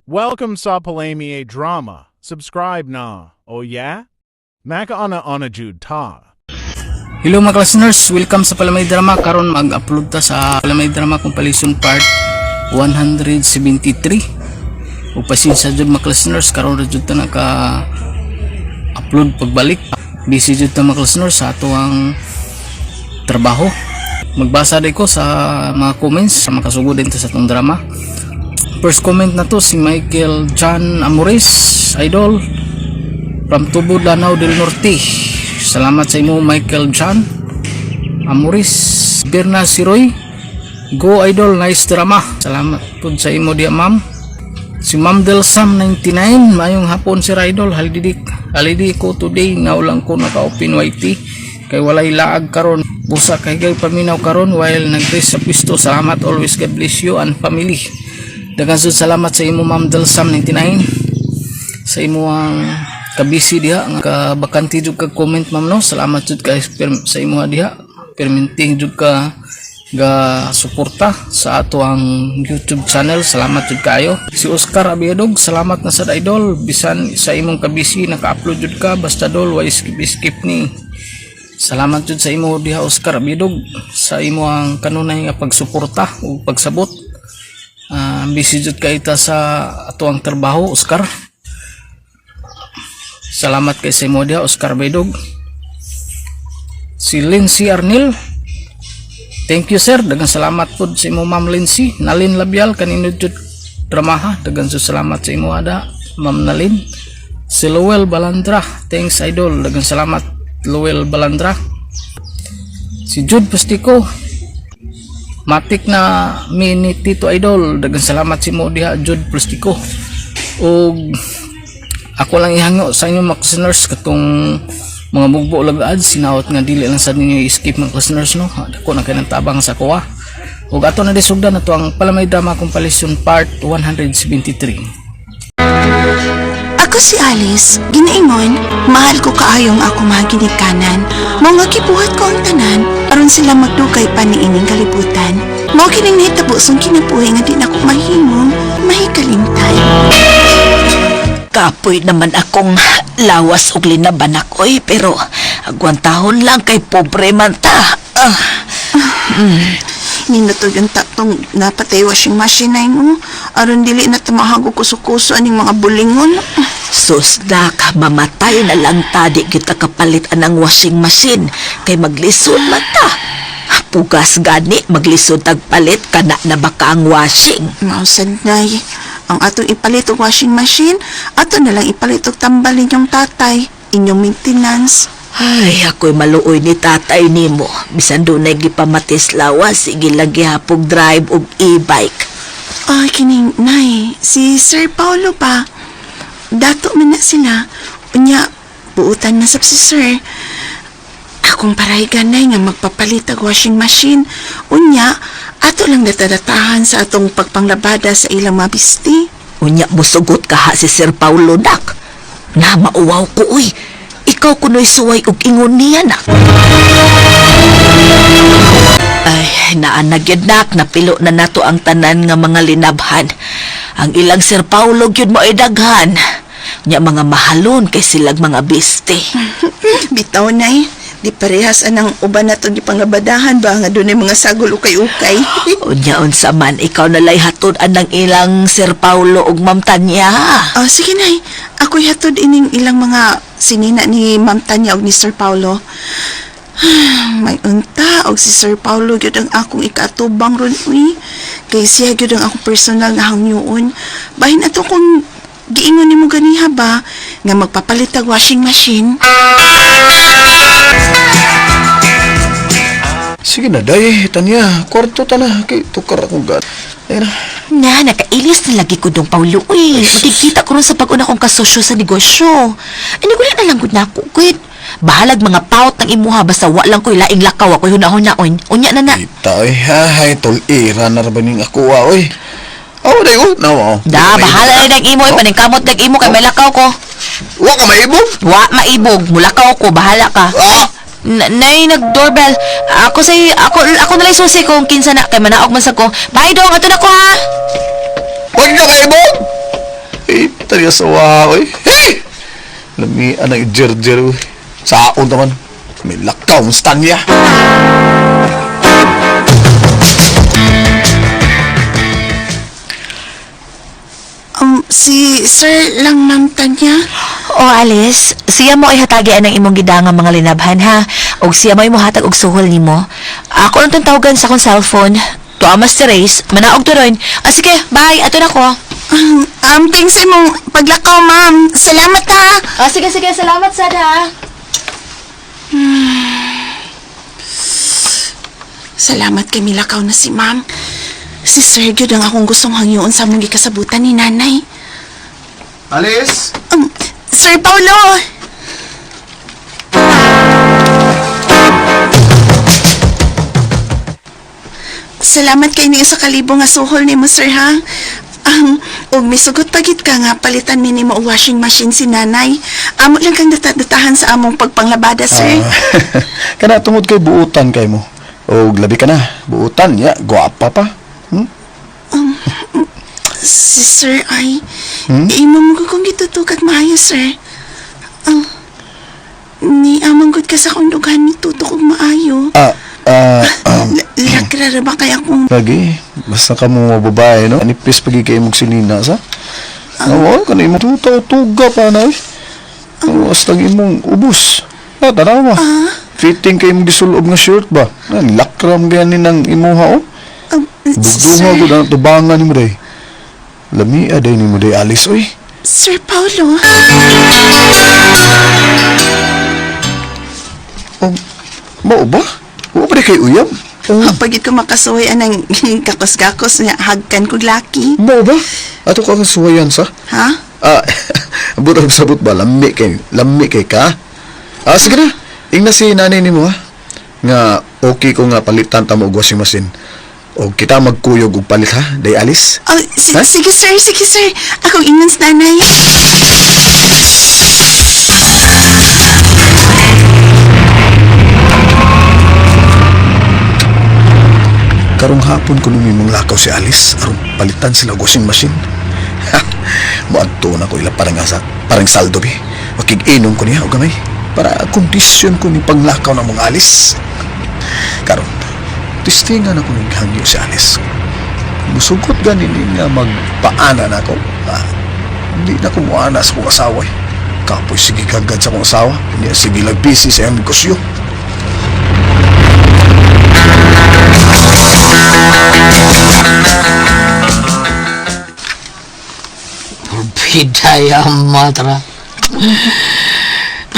Welcome sa Palamye Drama. Subscribe na. Oh yeah? Makaana ana jud ta. Hello mga listeners, welcome sa Palamay Drama. Karon mag-upload ta sa Palamay Drama Compilation Part 173. Ug pasensya jud mga listeners, karon ra jud ta naka upload pagbalik. Busy jud ta mga listeners sa ato ang trabaho. Magbasa day ko sa mga comments sa makasugod din ta sa atong drama. First comment na to si Michael John Amores, idol from Tubod, Lanao del Norte. Salamat sa imo, Michael John Amoris. Berna Siroy, go idol, nice drama. Salamat pud sa imo diya, ma'am. Si Ma'am Del Sam 99, mayong hapon, sir idol, halidik. Halidi ko today, now lang ko naka-open YT kay walay laag karon. Busa kay gay paminaw karon while nag-rest sa pisto. Salamat always, God bless you and family. Daghang sud salamat sa imo, Ma'am Del Sam 99, sa imo ang kabisi diha nga kabakante jud kag comment, ma'am, no. Salamat jud kay sa imo diha, perminting jud ka ga suporta sa ato ang YouTube channel. Salamat jud kayo. Si Oscar Abiadog, salamat na sa idol, bisan sa imong kabisi naka-upload jud ka, basta dol way skip skip ni. Salamat jud sa imo diha, Oscar Abiadog, sa imo ang kanunay nga pagsuporta ug pagsabot. Busy jud kay ta sa ato ang trabaho, Oscar. Salamat kay sa imo diha, Oscar Bedog. Si Lindsay Arnil. Thank you, sir. Daghang salamat pud sa imo, Ma'am Lindsay. Nalin Labial, kanino jud dramaha. Daghang sud salamat sa imo ada, Ma'am Nalin. Si Lowell Balandra. Thanks, idol. Daghang salamat, Lowell Balandra. Si Jude Pastico. Matik na mini Tito Idol. Daghang salamat si mo diha, Jude Plastico. Og ako lang ihangyo sa inyo mga listeners, katong mga mugbo lag ads, sinawat nga dili lang sa ninyo i-skip, mga listeners, no. Dako na kay ng tabang sa kuha. Ug ato na disugdan na to ang Palamay Drama Compilation Part 173. Ako si Alice, ginaingon, mahal ko kaayong ako mga ginikanan. Mao nga gibuhat ko ang tanan, aron sila magdugay pa niining kalibutan. Mao kining nahitabo sa kinabuhi nga di nako mahimong mahikalimtan. Kapoy naman akong lawas og linabanak oy, pero agwantahon lang kay pobre man ta. Ah. Nindot yung tatong napatay washing machine na no? Aron dili na tamahag og kuso-kuso aning mga bulingon. Sus nak, mamatay na lang ta di kita kapalit anang washing machine kay maglisod man ta. Pugas gani maglisod tagpalit kana na baka ang washing. Mausad, nay. Ang atong ipalit og washing machine, ato na lang ipalit og tambal ninyong tatay, inyong maintenance. Ay, ako'y maluoy ni tatay nimo. Bisan dunay gipamatis lawas, sige lang gihapog drive og e-bike. Ay, kining, nay, si Sir Paolo pa. Dato man na sila. Unya, buutan na sab si Sir. Akong paraygan, nay, nga magpapalit og washing machine. Unya, ato lang datadatahan sa atong pagpanglabada sa ilang mga bisti. Unya musugot ka ha si Sir Paulo, nak. Na mauwaw ko uy. Ikaw kuno'y suway og ingon niya, nak. Ay, naanagyad nak, napilo na nato ang tanan nga mga linabhan. Ang ilang Sir Paulo gyud mo ay daghan. Nya mga mahalon kay silag mga biste. Bitaw, nay, di parehas anang uban na itong gipanglabadahan ba nga dunay mga sagol ukay-ukay. Unya unsa man, ikaw na lay hatod anang ilang Sir Paulo ug Ma'am Tanya. Oh, sige, nay. Ako'y hatod ining ilang mga sinina ni Ma'am Tanya og ni Sir Paulo. May unta og si Sir Paulo gyud ang akong ikaatubang ron uy. Kay siya gyud ang akong personal nga hangyoon. Bahin ato kung giingon nimo ganiha ba nga magpapalit og washing machine. Sige na, day. Tanya, kwarto ta na. Kay tukar akong gat. Ayun na. Na, nakailis na lagi ko dong Paulo, uy. Makikita ko ron sa pag-una kong kasosyo sa negosyo. Ay, na lang gud na ako, gud. Bahalag mga paut ng imuha, basta wa lang ko'y laing lakaw ako'y hunahunaon. Unya na na. Kita, oy. Ha, hay, tol-ira na ra ba ning ako, ah, oy. Oh, day, oh. No, oh. Da, bahala na ng imo, oh. Paningkamot ng imo kay may lakaw ko. Wa ka maibog? Wa maibog, mulakaw ko, bahala ka. Ah! Nay, nag-doorbell. Ako say, ako, ako na lang susi kung kinsa na, kay manaog man sa ko. Bye dong, ato na ko ha. Huwag ka maibog? Tariya sa wa, oy. Hey! Lami, anang jer-jer, oy. Saon taman. May lakaw, ang stanya. Si Sir lang, Ma'am Tanya. O Alice, siya mo ay hatagian ang imong gidanga mga linabhan ha. Og siya mo ay mohatag og suhol nimo. Ako lang tong tawagan sa akong cellphone. Tuwa mas si Race, manaog to ron. Ah, sige, bye, ato na ko. Thanks sa imong paglakaw, ma'am. Salamat ha. Ah, sige, sige, salamat sad ha. Salamat kay milakaw na si ma'am. Si Sir gyud ang akong gustong hangyoon sa among gikasabutan ni nanay. Alice? Sir Paulo! Salamat kay niyo sa kalibo nga suhol nimo, sir, ha? Ug misugot pagit ka nga palitan mi nimo og washing machine si nanay. Amo lang kang data-datahan sa among pagpanglabada, sir. Kana tungod kay buutan kay mo. Og labi ka na, buutan ya, gwapa pa. Hmm? Si sir ay, imo mo kong gitutukag maayo, sir. Ni amang gud ka sa akong dugan ni tutok og maayo. Ah, ah, Lakra ra ba kaya kung lagi, basta ka mo mga babae, no? Anipis pagi kay mong sinina sa? Oo, kana imong tuta o tuga pa na, eh. Oo, hasta ang imong ubos. Ah, tanawa. Fitting kay imong gisulob nga shirt ba? Ah, lakram gani ng imuha, oh. Sir, Bugdunga gud ang tubangan nimo day. Lamia day nimo day, Alice, oy. Sir Paulo. Oh, mao ba? Wa pa kay uyab? Oh, Pagit ko makasuway anang kakos-gakos niya hagkan kog laki. mao ba? Ato ka kang suwayan sa? Ha? Ah, burag sabot ba lami kay ka? Ah, sige na. Ingna si nanay nimo ha. Nga okay ko nga palitan ta mo og washing machine. O kita magkuyog og palit ha, day Alice. Oh, Ha? sige sir, sige sir. Akong ingon sa nanay. Karong hapon ko lumimong lakaw si Alice aron palitan sila og washing machine. Ha, moadto na ko ila parang asa, parang saldo bi. Makig-inom ko niya og gamay para kondisyon ko ni panglakaw ng mga Alice. Karon, testingan ako ning hangyo si Alice. Musugot gani ni nga magpaana na ako. Ah, hindi na ko muana sa kong asawa. Eh. Kapoy sige kagad sa kong asawa. Hindi sige lang busy sa iyang negosyo. Pulpida yung matra.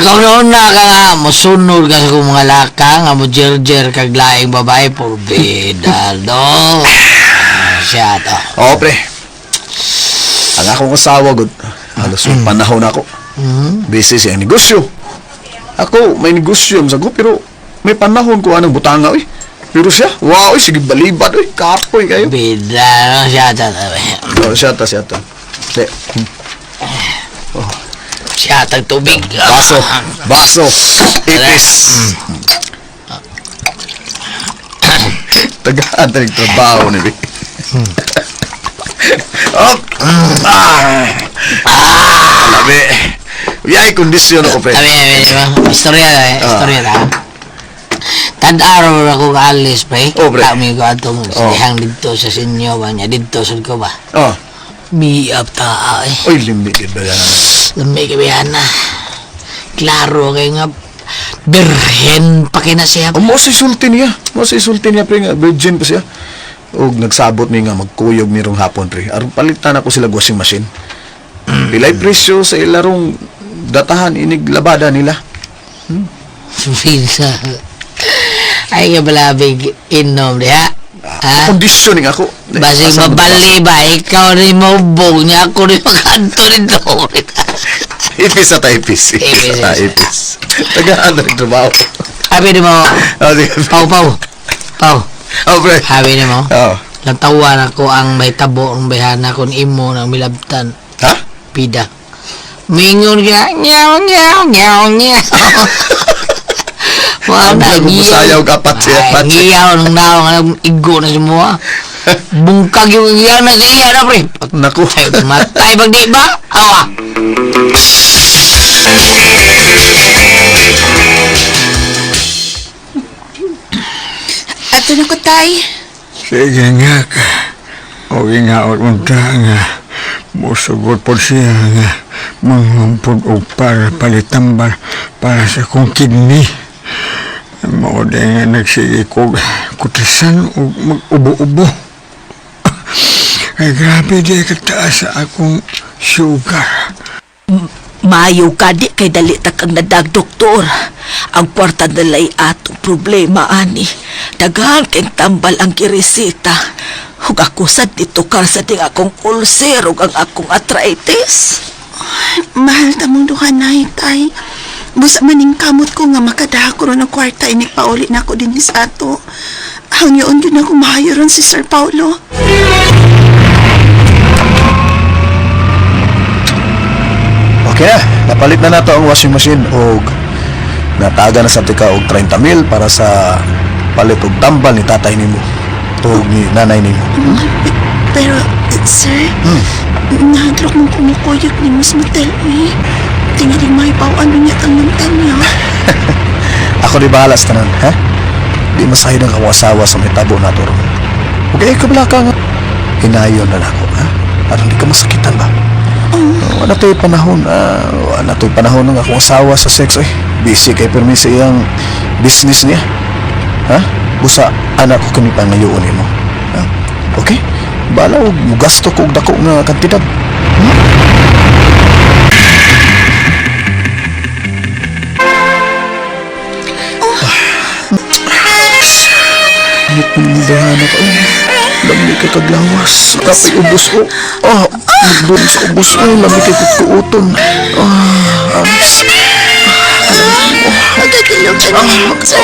Ikaw noon na ka nga, musunod ka sa kong mga laka, nga mo jer-jer kag laing babae, pulpida, do. Siya to. Oo, pre. Ang akong asawa, good. Halos yung panahon ako. Busy siya ang negosyo. Ako, may negosyo sa ko, pero may panahon ko anong butanga, oy. Pero siya, wow, oy, sige balibad, oy, kapoy kayo. Pulpida, no, siya to. Oh, siya ta, siya ta. Di, Siya tag tubig. baso, baso, ipis. Tagaan tayo trabaho ni Vic. Oh! Ah! Labi. Yay, kondisyon ako, pre. Abi, abi, di ba? Istorya na, eh. Istorya na. Tad-araw ako kaalis, pre. Oh, pre. Kami ko atong oh. Dito sa sinyo ba niya. Dito sa ko ba. Oh. Miap ta, eh. Oy, limited ba yan? Lamay kabihan na. Klaro kayo nga. Birhen pa kina siya. Oh, mo si sulti niya. Mo si sulti niya, pre, nga virgin pa siya. Og nagsabot mi nga magkuyog mi rong hapon, pre. Aron palitan ako sila washing machine. Pilay presyo sa ilarong datahan inig labada nila. Pinsa. Ay ka balabig inom diha. Ha? Kondisyoning ako. Basig Asa mo mabali ba? Ikaw rin maubog niya. Ako rin makanto rin to. Ipis na ta, ipis. Ipis Ipis, na ta, ipis. Tagaan na trabaho. Habi ni mo. Oh, sige. Pau, pau. Pau. Oh, pre. Habi ni mo. Oh. Natawan ako ang may tabo ang bayhana kon imo ng milabtan. Ha? Pida. Mingon ka, nyaw, nyaw, nyaw, nyaw. Wala Ang na, busayaw ka, patsi, Ay, patsi. ngiyaw nung naong, anong igo na semua. Bungkag yung iya na sa iya na, pre. Naku. Ay, matay pag di ba? Awa. Ato na ko, tay. Sige nga ka. O nga unta nga. Musugot po siya nga. Mangampod og para palitambal para sa kong kidney. Mao di nga nagsige ko kutisan og mag-ubo-ubo. Ay grabe di kataas sa akong sugar. Maayo ka di kay dali ta kang nadag, doktor. Ang kwarta nalay atong problema, ani. Daghan kay tambal ang gireseta. Ug ako sad ditukar sa ding akong ulcer ug ang akong arthritis. Mahal ta mong duha nay, tay. Busa maning kamot ko nga makadaha ko ron ang kwarta inig pauli na ako din sa ato. Hangyoon yun ako mahayo ron si Sir Paulo. Okay na, napalit na nato ang washing machine og nataga na sa tika og 30 mil para sa palit og tambal ni tatay nimo og ni nanay nimo. Pero, sir, nahadlok mong kumukuyog ni Miss Motel, eh. Tingaling may ano niya ang mantan niya. Ako di bahala sa tanan, ha? Di masayod ang akong asawa sa may tabo nato ron. Okay, kabla ka nga. Hinayon na nako, ha? Aron di ka masakitan ba? Wala to'y panahon, wala to'y panahon ng akong asawa sa sex, eh. Busy kay permi sa iyang business niya. Ha? Busa, anak ko kami pangayoon nimo. Ha? Okay? Bala og mugasto ko og dako nga kantidad. Init mo ng dahana ka. Oh, lami ka kaglawas. Kapay ubos o. Oh, magdun sa ubos o. Lami kay kukuuton. Ah, amis. Pagkakilog ka niya, sir.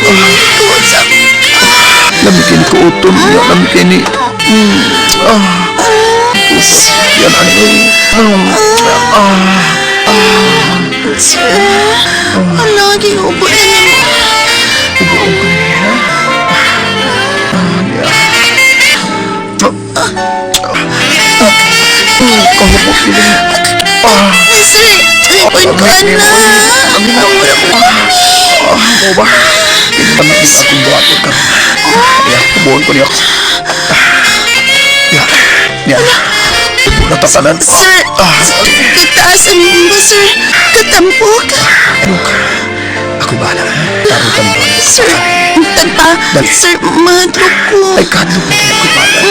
Kuusap. Lami kay ni kuuton. Ya, lami kay ni... Ah. Yan ano eh. Ah. Sir, ala, gihubo na niya. Ubuon ko niya. Ah, yeah. Kahubot yun. Ah. Sir, lipon ko na. Ang mura ko kami. Ah, mo ba? Kintanap din akong buhaton ka. Ya, ubuon ko niya. Ya, ya. Natatanan. Sir, kataas ang ba, sir? Katampok. Look, ako'y bahala. Tarutan doon. Sir, tagpa. Dali. Sir, mahadlok ko. Ay, kadlok na ako'y bahala.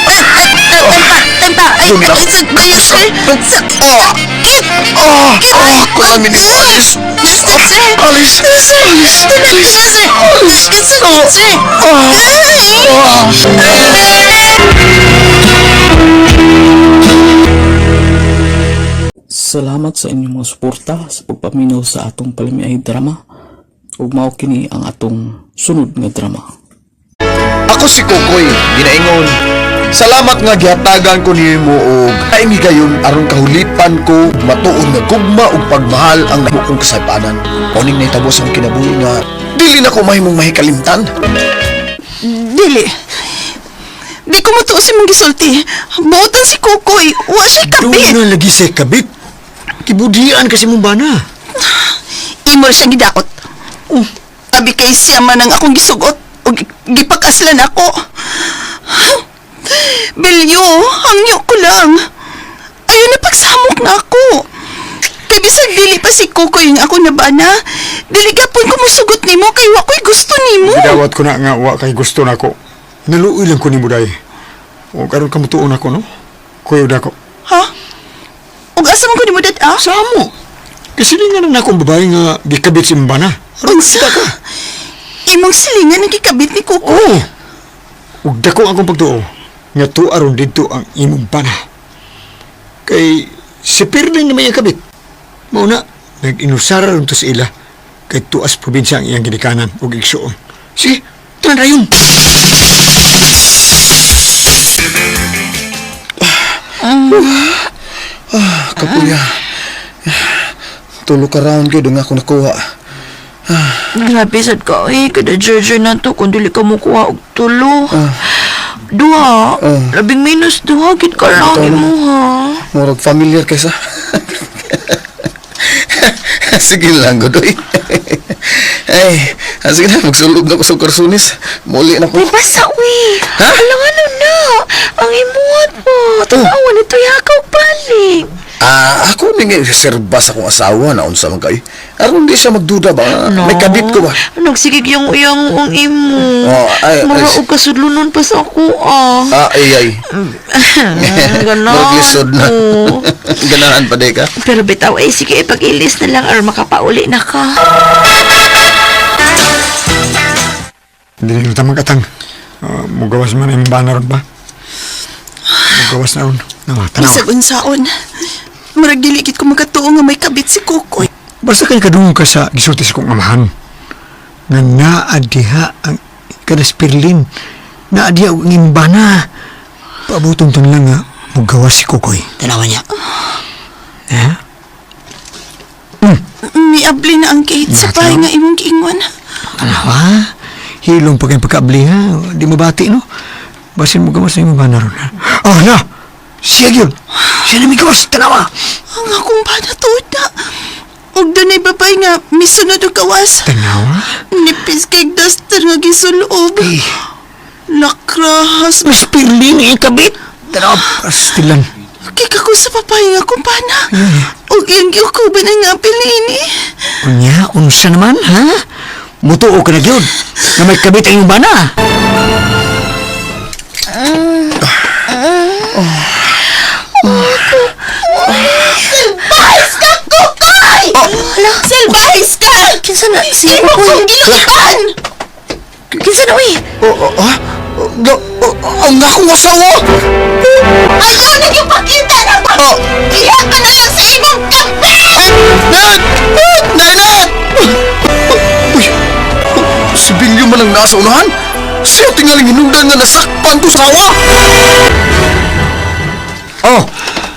Ay, ay, tagpa, tagpa. Ay, Dumi na. ay, sir, ay, sir. Sakit. Ah, ah, kulamin ni Alice. Sir, sir. Alice, Sir, Alice, Tulad na, sir. Kasakit, sir. Ay. Salamat sa inyong mga suporta sa pagpaminaw sa atong palamiay drama ug mao kini ang atong sunod nga drama. Ako si Kokoy, ginaingon. Salamat nga gihatagan ko nimo og kaimigayon aron kahulipan ko matuon nga gugma ug pagmahal ang nahimo kong kasaypanan. Kuning nahitabo sa akong kinabuhi nga dili na ko mahimong mahikalimtan. Dili. Di ko matuo si mong gisulti. Buotan si Kukoy. Wa siya kabit. Doon na lagi sa kabit. Kibudian kasi mong bana. Imo siyang gidaot. Abi kay siya man ang akong gisugot o gipakaslan ako. Bilyo, hangyo ko lang. Ayun na pagsamok na ako. Kay bisag dili pa si Kukoy ang ako nabana, dili gapon ko musugot nimo kay wa ko'y gusto nimo. Gidawat ko na nga wa kay gusto nako. Naluoy lang ko nimo day. O karon ka mutuon ako no. Kuyo dako. Ha? Ug asa man ko nimo dad ah? Sa amo. Kasi nga na akong babae nga gikabit si Mbana. Aron Unsa? kita ka. Imong silingan ang gikabit ni Kukoy. Oo. Ug dako ang akong pagtuo. Nga tu aron didto ang imong bana. Kay si Pirling na may ang kabit. Mao na nag-inusara ron to sa ila kay tuas probinsya ang iyang ginikanan ug igsuon. Sige, tara na yun. Kapuya. Tulo ka round gyud ang ako nakuha. Grabe sad ka eh. Kada Jerjer na to kung dili ka mo kuha og tulo. Duha. Labing minus duha. Gid ka lang imo ha. Murag familiar kaysa. Sige lang, Godoy. Ay, sige na, magsulog na ko sa karsunis. Muli na ko. Uy, basa uy. Ha? Alang ano na. Ang imuhat mo. Tanawa nito yakaw balik. Ah, ako ni nga reserba sa akong asawa na unsa man kay. Aron di siya magduda ba? May kabit ko ba? Nagsigig yung iyang ang imo. Oh, ay, ay. Mara og kasudlonon pa sa ako ah. Ah, ay ay. Ganahan Murag lisod na. ko. Ganahan pa di ka. Pero bitaw eh, sige, ipag-ilis na lang or makapauli na ka. Dili na tamang katang. Mugawas man ang bana ron ba? Mugawas na ron. Nawa, tanawa. Bisag unsaon. Murag dili gid ko makatuo nga may kabit si Kukoy. Basta kay kadungog ka sa gisulti sa kong amahan. Nga naa diha ang kadaspirlin. Naa diha ang imbana. Paabutong tan lang nga mugawas si Kukoy. Tanawa niya. Ha? Miabli na ang gate sa bahay nga imong giingon. Tanawa? Hilong pa kayong pagkaabli ha. Di mabati no? Basin mugawas na imbana ron ha? Oh na! Siya yun! Siya na migawas! Tanawa! Ang akong bana tuod na. Ug dunay babay nga misunod og gawas. Tanawa? Nipis kay duster nga gisulob. Eh, Lakrahas. mas pirlin ikabit! Tanawa! Pastilan. Kika ko sa papay nga akong bana. Ug iyang giukuban ang apil niini. Unya, unsa naman, ha? Mutuo ka na gyud. Nga may kabit ang iyong bana. Salbahis ka, Kukoy! Salbahis ka! Kinsa na si Imo Kukoy? kong gilukitan! Kinsa na uy? Oh, oh, ah? Oh, oh, ang akong asawa! Ayaw na yung pakita na ba? Oh. Iya ka na lang sa imong kabit! Nat! Nat! Uy! Si Bilyo man ang nasa unahan! Siya tingaling hinungdan nga nasakpan to sa awa! Oh,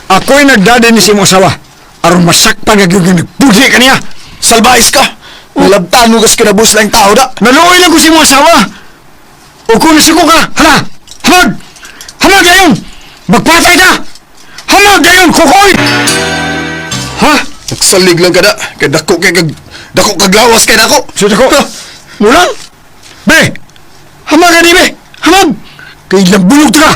ako'y nagdadin ni si imong asawa. Aron masakpan ka gyud nga nagpudhi ka niya. Salbahis ka! Nalabtan mo kas kinabus lang tao da! Naluoy lang ko si imong asawa. O kung nasuko ka, hala! Hamag! Hamag dayon! Magpatay ta! Hamag dayon, kukoy! Ha? Nagsalig lang ka da! Kay dako kay kag... Dako kaglawas kay nako! Sa dako. Mulang? Be! Hamag ka di, be! Hamag! Kay lambulog ta ka!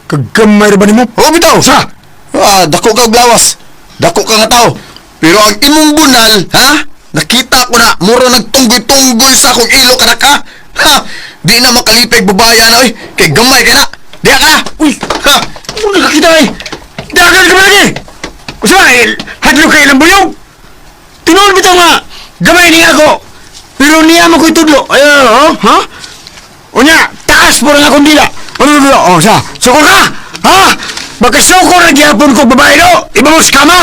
Kagamay ra ba nimo? Oo, bitaw! Sa! Ah, dako ka og lawas. Dako ka nga tao. Pero ang imong bunal, ha? Nakita ko na, mura nagtunggoy-tunggoy sa akong ilo ka na ka. Ha? Di na makalipay babaya na, oy. Kay gamay ka na. Diya ka na. Uy! Ha? Ano nakakita eh? Dagan ka ba lagi? Kusa ba, eh, hadlok kay ilang buyog? Tinuod bitaw nga, gamay niya ako. Pero niya mo ko'y tudlo. Ay, oh, ha? Unya, taas po lang akong dila. Ano dilo? Oh, sa, suko ka! Ha? Magkasuko na gihapon ko, babae do! Iba mo sa kama!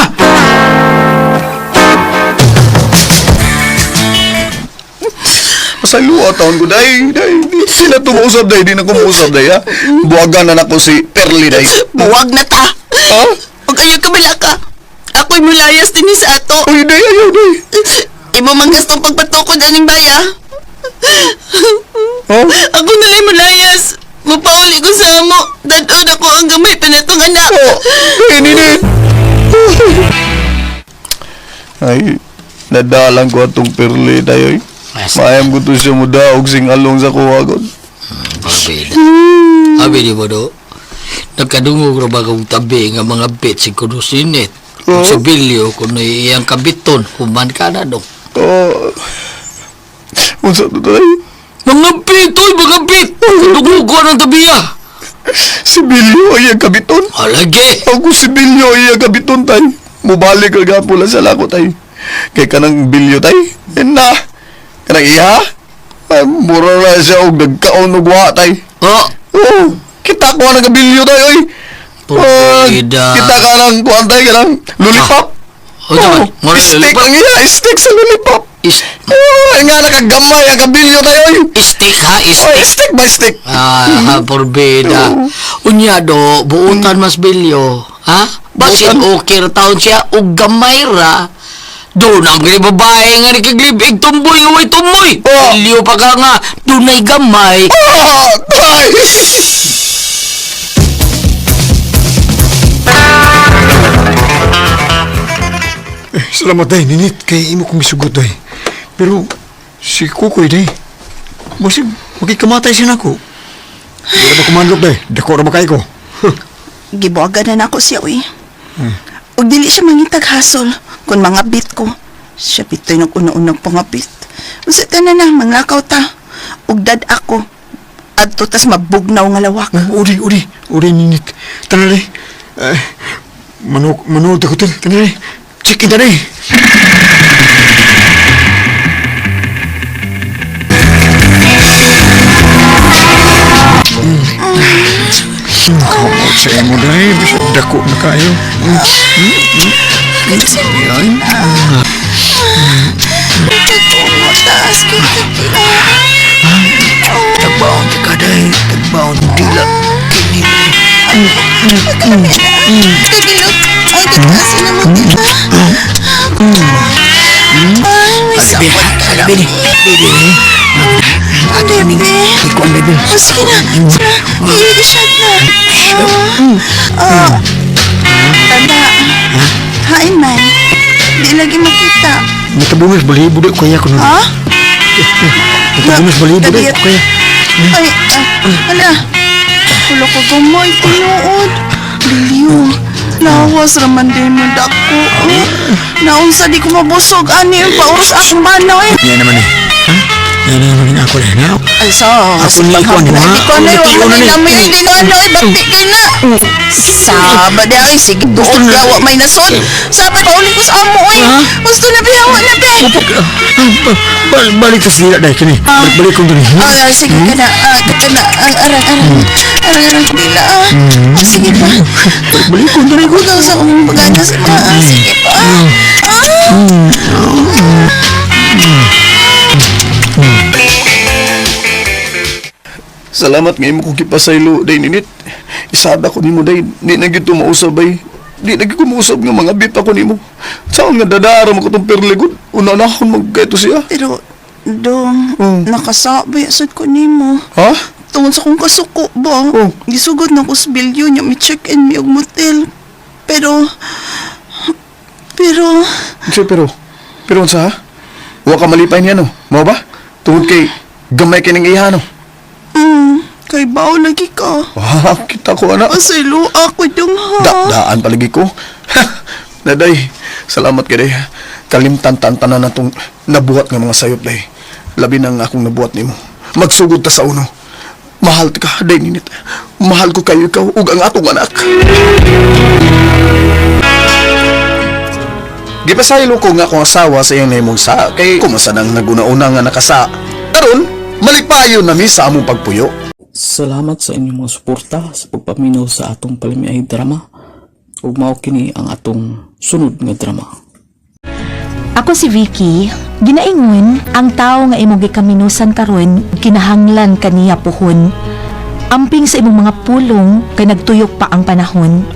Masalua taon ko, day. Day, di sila tumuusap, day. Di na kumuusap, day, ha? Buwagan na nako si Perly, day. Buwag na ta! Ha? Ug ayaw ka ka. Ako'y mulayas din sa ato. Uy, day, ayaw, day. Imo man gastong pagpatukod aning baya. Ha? Ako na lang mulayas. Mupauli ko sa amo. Dadon ako ang gamay pa natong anak. Oh, day, nini. Ay, nadalang ko atong Perly, day, oy. Mayam ko to siya mo daog sing along sa kuwagon. Parbida. Abi di ba do? Nagkadungog ra ba kong tabi nga mga bit si kuno sinit. Oo. Sa bilyo kuno iyang kabiton human ka na do. Oh. Unsa to day? Mga bit, oy, mga bit! Kadungog ko ng tabi ah. Si Bilyo ay ang kabiton. Halagi! Ako si Bilyo ay ang kabiton tay. Mubalik ka gapula sa lako tay. Kay kanang Bilyo tay. Na. Kanang iha. Ay, mura na siya og nagkaon og wa tay. Oh, Oh, kita ko ang kabilyo tay oy. Ah, Purbida. kita ka ng kuan tay kanang lollipop. Oh, oh, Oh, stick ang iya, stick sa lollipop. Oh, nga nakagamay ang kabilyo tay oy. Stick ha, Oh, stick. stick by stick. Ah, porbida. Unya do, buutan mas bilyo. Ha? Basin Buutan. okay ra taon siya og gamay ra. Doon ang gani babae nga nakiglibig tumboy nga way tumoy. Oh. Iliw pa ka nga, dunay gamay. Ah! Tay! Eh, salamat day, ninit. Kay imo kong misugot day. Pero, si Kukoy day. Masig, makikamatay siya nako. Di na ba kumandok day? Dako ra ba kay ko? Gibuagan na nako siya, uy. Ug dili siya mangitag hasol kung mga bit ko. Siya bitoy nag-una-unang pangabit. Unsa ta na na, manglakaw ta. Ug dad ako. Adto tas mabugnaw nga lawak. Uri, uri. Uri, ninit. Tara day. Eh, manok, manood ako tal. Tara day. Check in day. Kamot sa imo day. Bisag dako na kayo. Yan. Taas kay Tagbaon ka day, tagbaon dila. Kini. Kagilot. Ay, kataas na mo kita. Ay, may sakot ka lang. Ano, bebe? Oh, sige na. Sige na. I-shot na. Ah. Ah. Tanda. Hain man. Di lagi makita. Natabunas balibo day kaya ko nun. Ha? Natabunas balibo day kaya. Ay, ah, hala. Kulo ko gamay, tinuod. Liliw, lawas raman din mo dako. Eh. Naunsa di ko mabusog, ani ang pauros akong banaw eh. Yan naman eh. Ha? Yan naman ang ako eh. Na? Ay, sa, Ako ni Ikuan, ha? Di ko na, Ako wala ni na may hindi na ano, ay, bakti kay na. Saba di ay, sige, doon gawa may nasod. Saba, pauli ko sa amo, oy. Gusto na, bihawa na, be. Balik ta sila dahil kini. Balik balik kong dali. Ay, ay, sige ka na, ah, ka na, ang arang, arang, arang, arang, dila, ah. Ah, sige pa. Balik balik kong dali ko. Ikaw sa akong pagana sa mga, ah, sige pa. Ah! Salamat nga imo kong gipasaylo day ninit. Isada ko nimo day, di na gyud mausab ay. Di na gyud ko mausab nga mga bit ako nimo. Saan nga dadara mo ko tong perligod? Una na akong magkaito siya. Pero, dong, nakasabay sad ko nimo. Ha? Tungod sa akong kasuko ba? Oh. Gisugod na ko sa bilyo niya, may check-in mi og motel. Pero, pero, Siya, pero, pero unsa ha? Wa ka malipay niya no? Mao ba? Tungod kay gamay kay ning iha no. kay bao lagi ka. Wah, kita ko ana. Pasaylo ako dong ha. Da daan palagi ko. Daday, salamat kay day. Kalimtan tan tanan na tong nabuhat nga mga sayop day. Labi na nga akong nabuhat nimo. Magsugod ta sa uno. Mahal ta ka, day ninit. Mahal ko kayo ikaw ug ang atong anak. Gipasaylo ko nga akong asawa sa iyang nahimong sa kay kumasa nang naguna-una nga nakasa. Karon, malipayon na mi sa among pagpuyo. Salamat sa inyong mga suporta sa pagpaminaw sa atong palamiay drama. Ug mao kini ang atong sunod nga drama. Ako si Vicky, ginaingon ang tao nga imong gikaminusan karon kinahanglan kaniya puhon. Amping sa imong mga pulong kay nagtuyok pa ang panahon.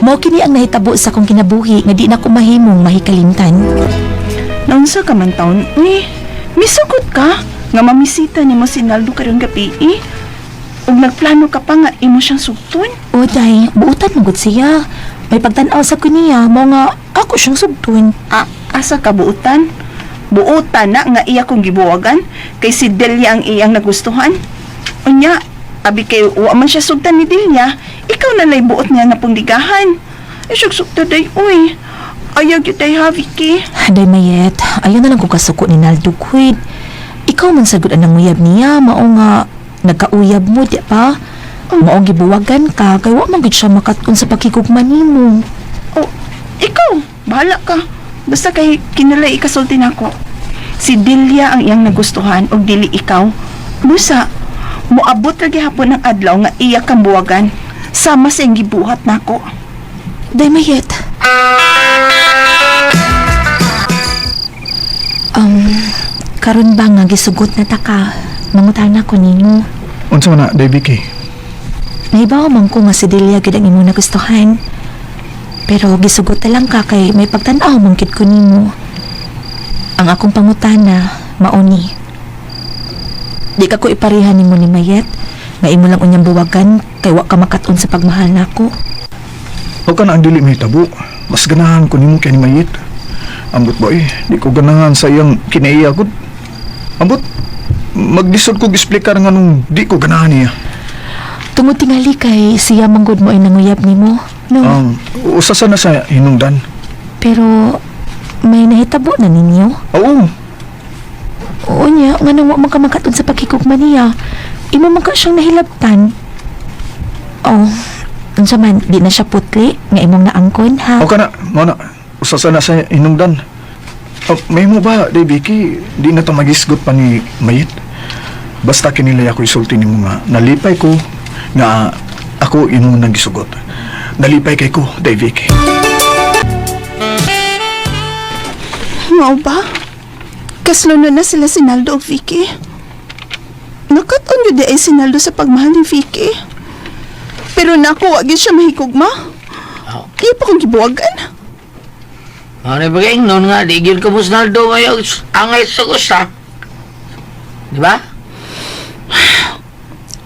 Mao kini ang nahitabo sa akong kinabuhi nga di na ko mahimong mahikalimtan. Naunsa ka man taon, uy. Misugot ka nga mamisita nimo si Naldo karon gabi eh. Ug nagplano ka pa nga imo siyang sugton. O day, buutan mo gud siya. May pagtan-aw sa ko niya, mao nga ako siyang sugton. Ah, asa ka buutan? Buutan na nga iya kong gibuwagan kay si Delia ang iyang nagustuhan. Unya, abi kay wa man siya sugtan ni Delia, ikaw na lay buot niya na pungdigahan. Isyog sugta day, uy. Ayaw gyud day ha, Vicky. Day mayet, ayaw na lang ko kasuko ni Naldo Quid. Ikaw man sagud ang nanguyab niya, mao nga nagkauyab mo di pa. Mao gibuwagan ka kay wa man gud siya makatkon sa pakigugma nimo. Oh, ikaw, bahala ka. Basta kay kinalay ikasulti nako. Si Delia ang iyang nagustuhan og dili ikaw. Busa, moabot lagi hapon ang adlaw nga iya kang buwagan. Sama sa iyang gibuhat nako. Day mayet. Karon ba nga gisugot na ta ka? Mangutana ko nimo. Unsa man na, day Vicky? Nahibaw man ko nga si Delia gid ang imong nagustuhan. Pero gisugot na lang ka kay may pagtan-aw man gid ko nimo. Ang akong pangutana, mauni. Di ka ko ipareha nimo ni Mayet, nga imo lang unyang buwagan kay wa ka makat-on sa pagmahal nako. Huwag ka na ang dili mahitabo. Mas ganahan ko nimo kay ni Mayit. Ambot boy, di ko ganahan sa iyang kinaiya ko. Ambot, maglisod ko gisplicar nga nung di ko ganahan niya. Tungod tingali kay siya manggod mo ay nanguyab nimo. No, Usa sa na sa hinungdan. pero may nahitabo na ninyo. Oo, Oo niya, nga nang wa man ka makat-on sa paghigugma niya. Imo man ka siyang nahilabtan. Oh, unsa man, di na siya putli nga imong naangkon ha. o ka na, mo na. Usa sa na sa hinungdan. Oh, may mo ba, Day Vicky, di na ta magisgot pa ni Mayit. Basta kinilay ako isulti nimo nga nalipay ko nga ako imong nagisugot. Nalipay kay ko, Day Vicky. Mao ba? Kaslo na sila si Naldo og Vicky. Nakat-on yun di ay si Naldo sa pagmahal ni Vicky. Pero naku, wag yun siya mahigugma. Iya pa kong gibuwagan. Ano ba kayo noon nga, di gyud ka mo sa Naldo ngayon, angay sa gusta. Di ba?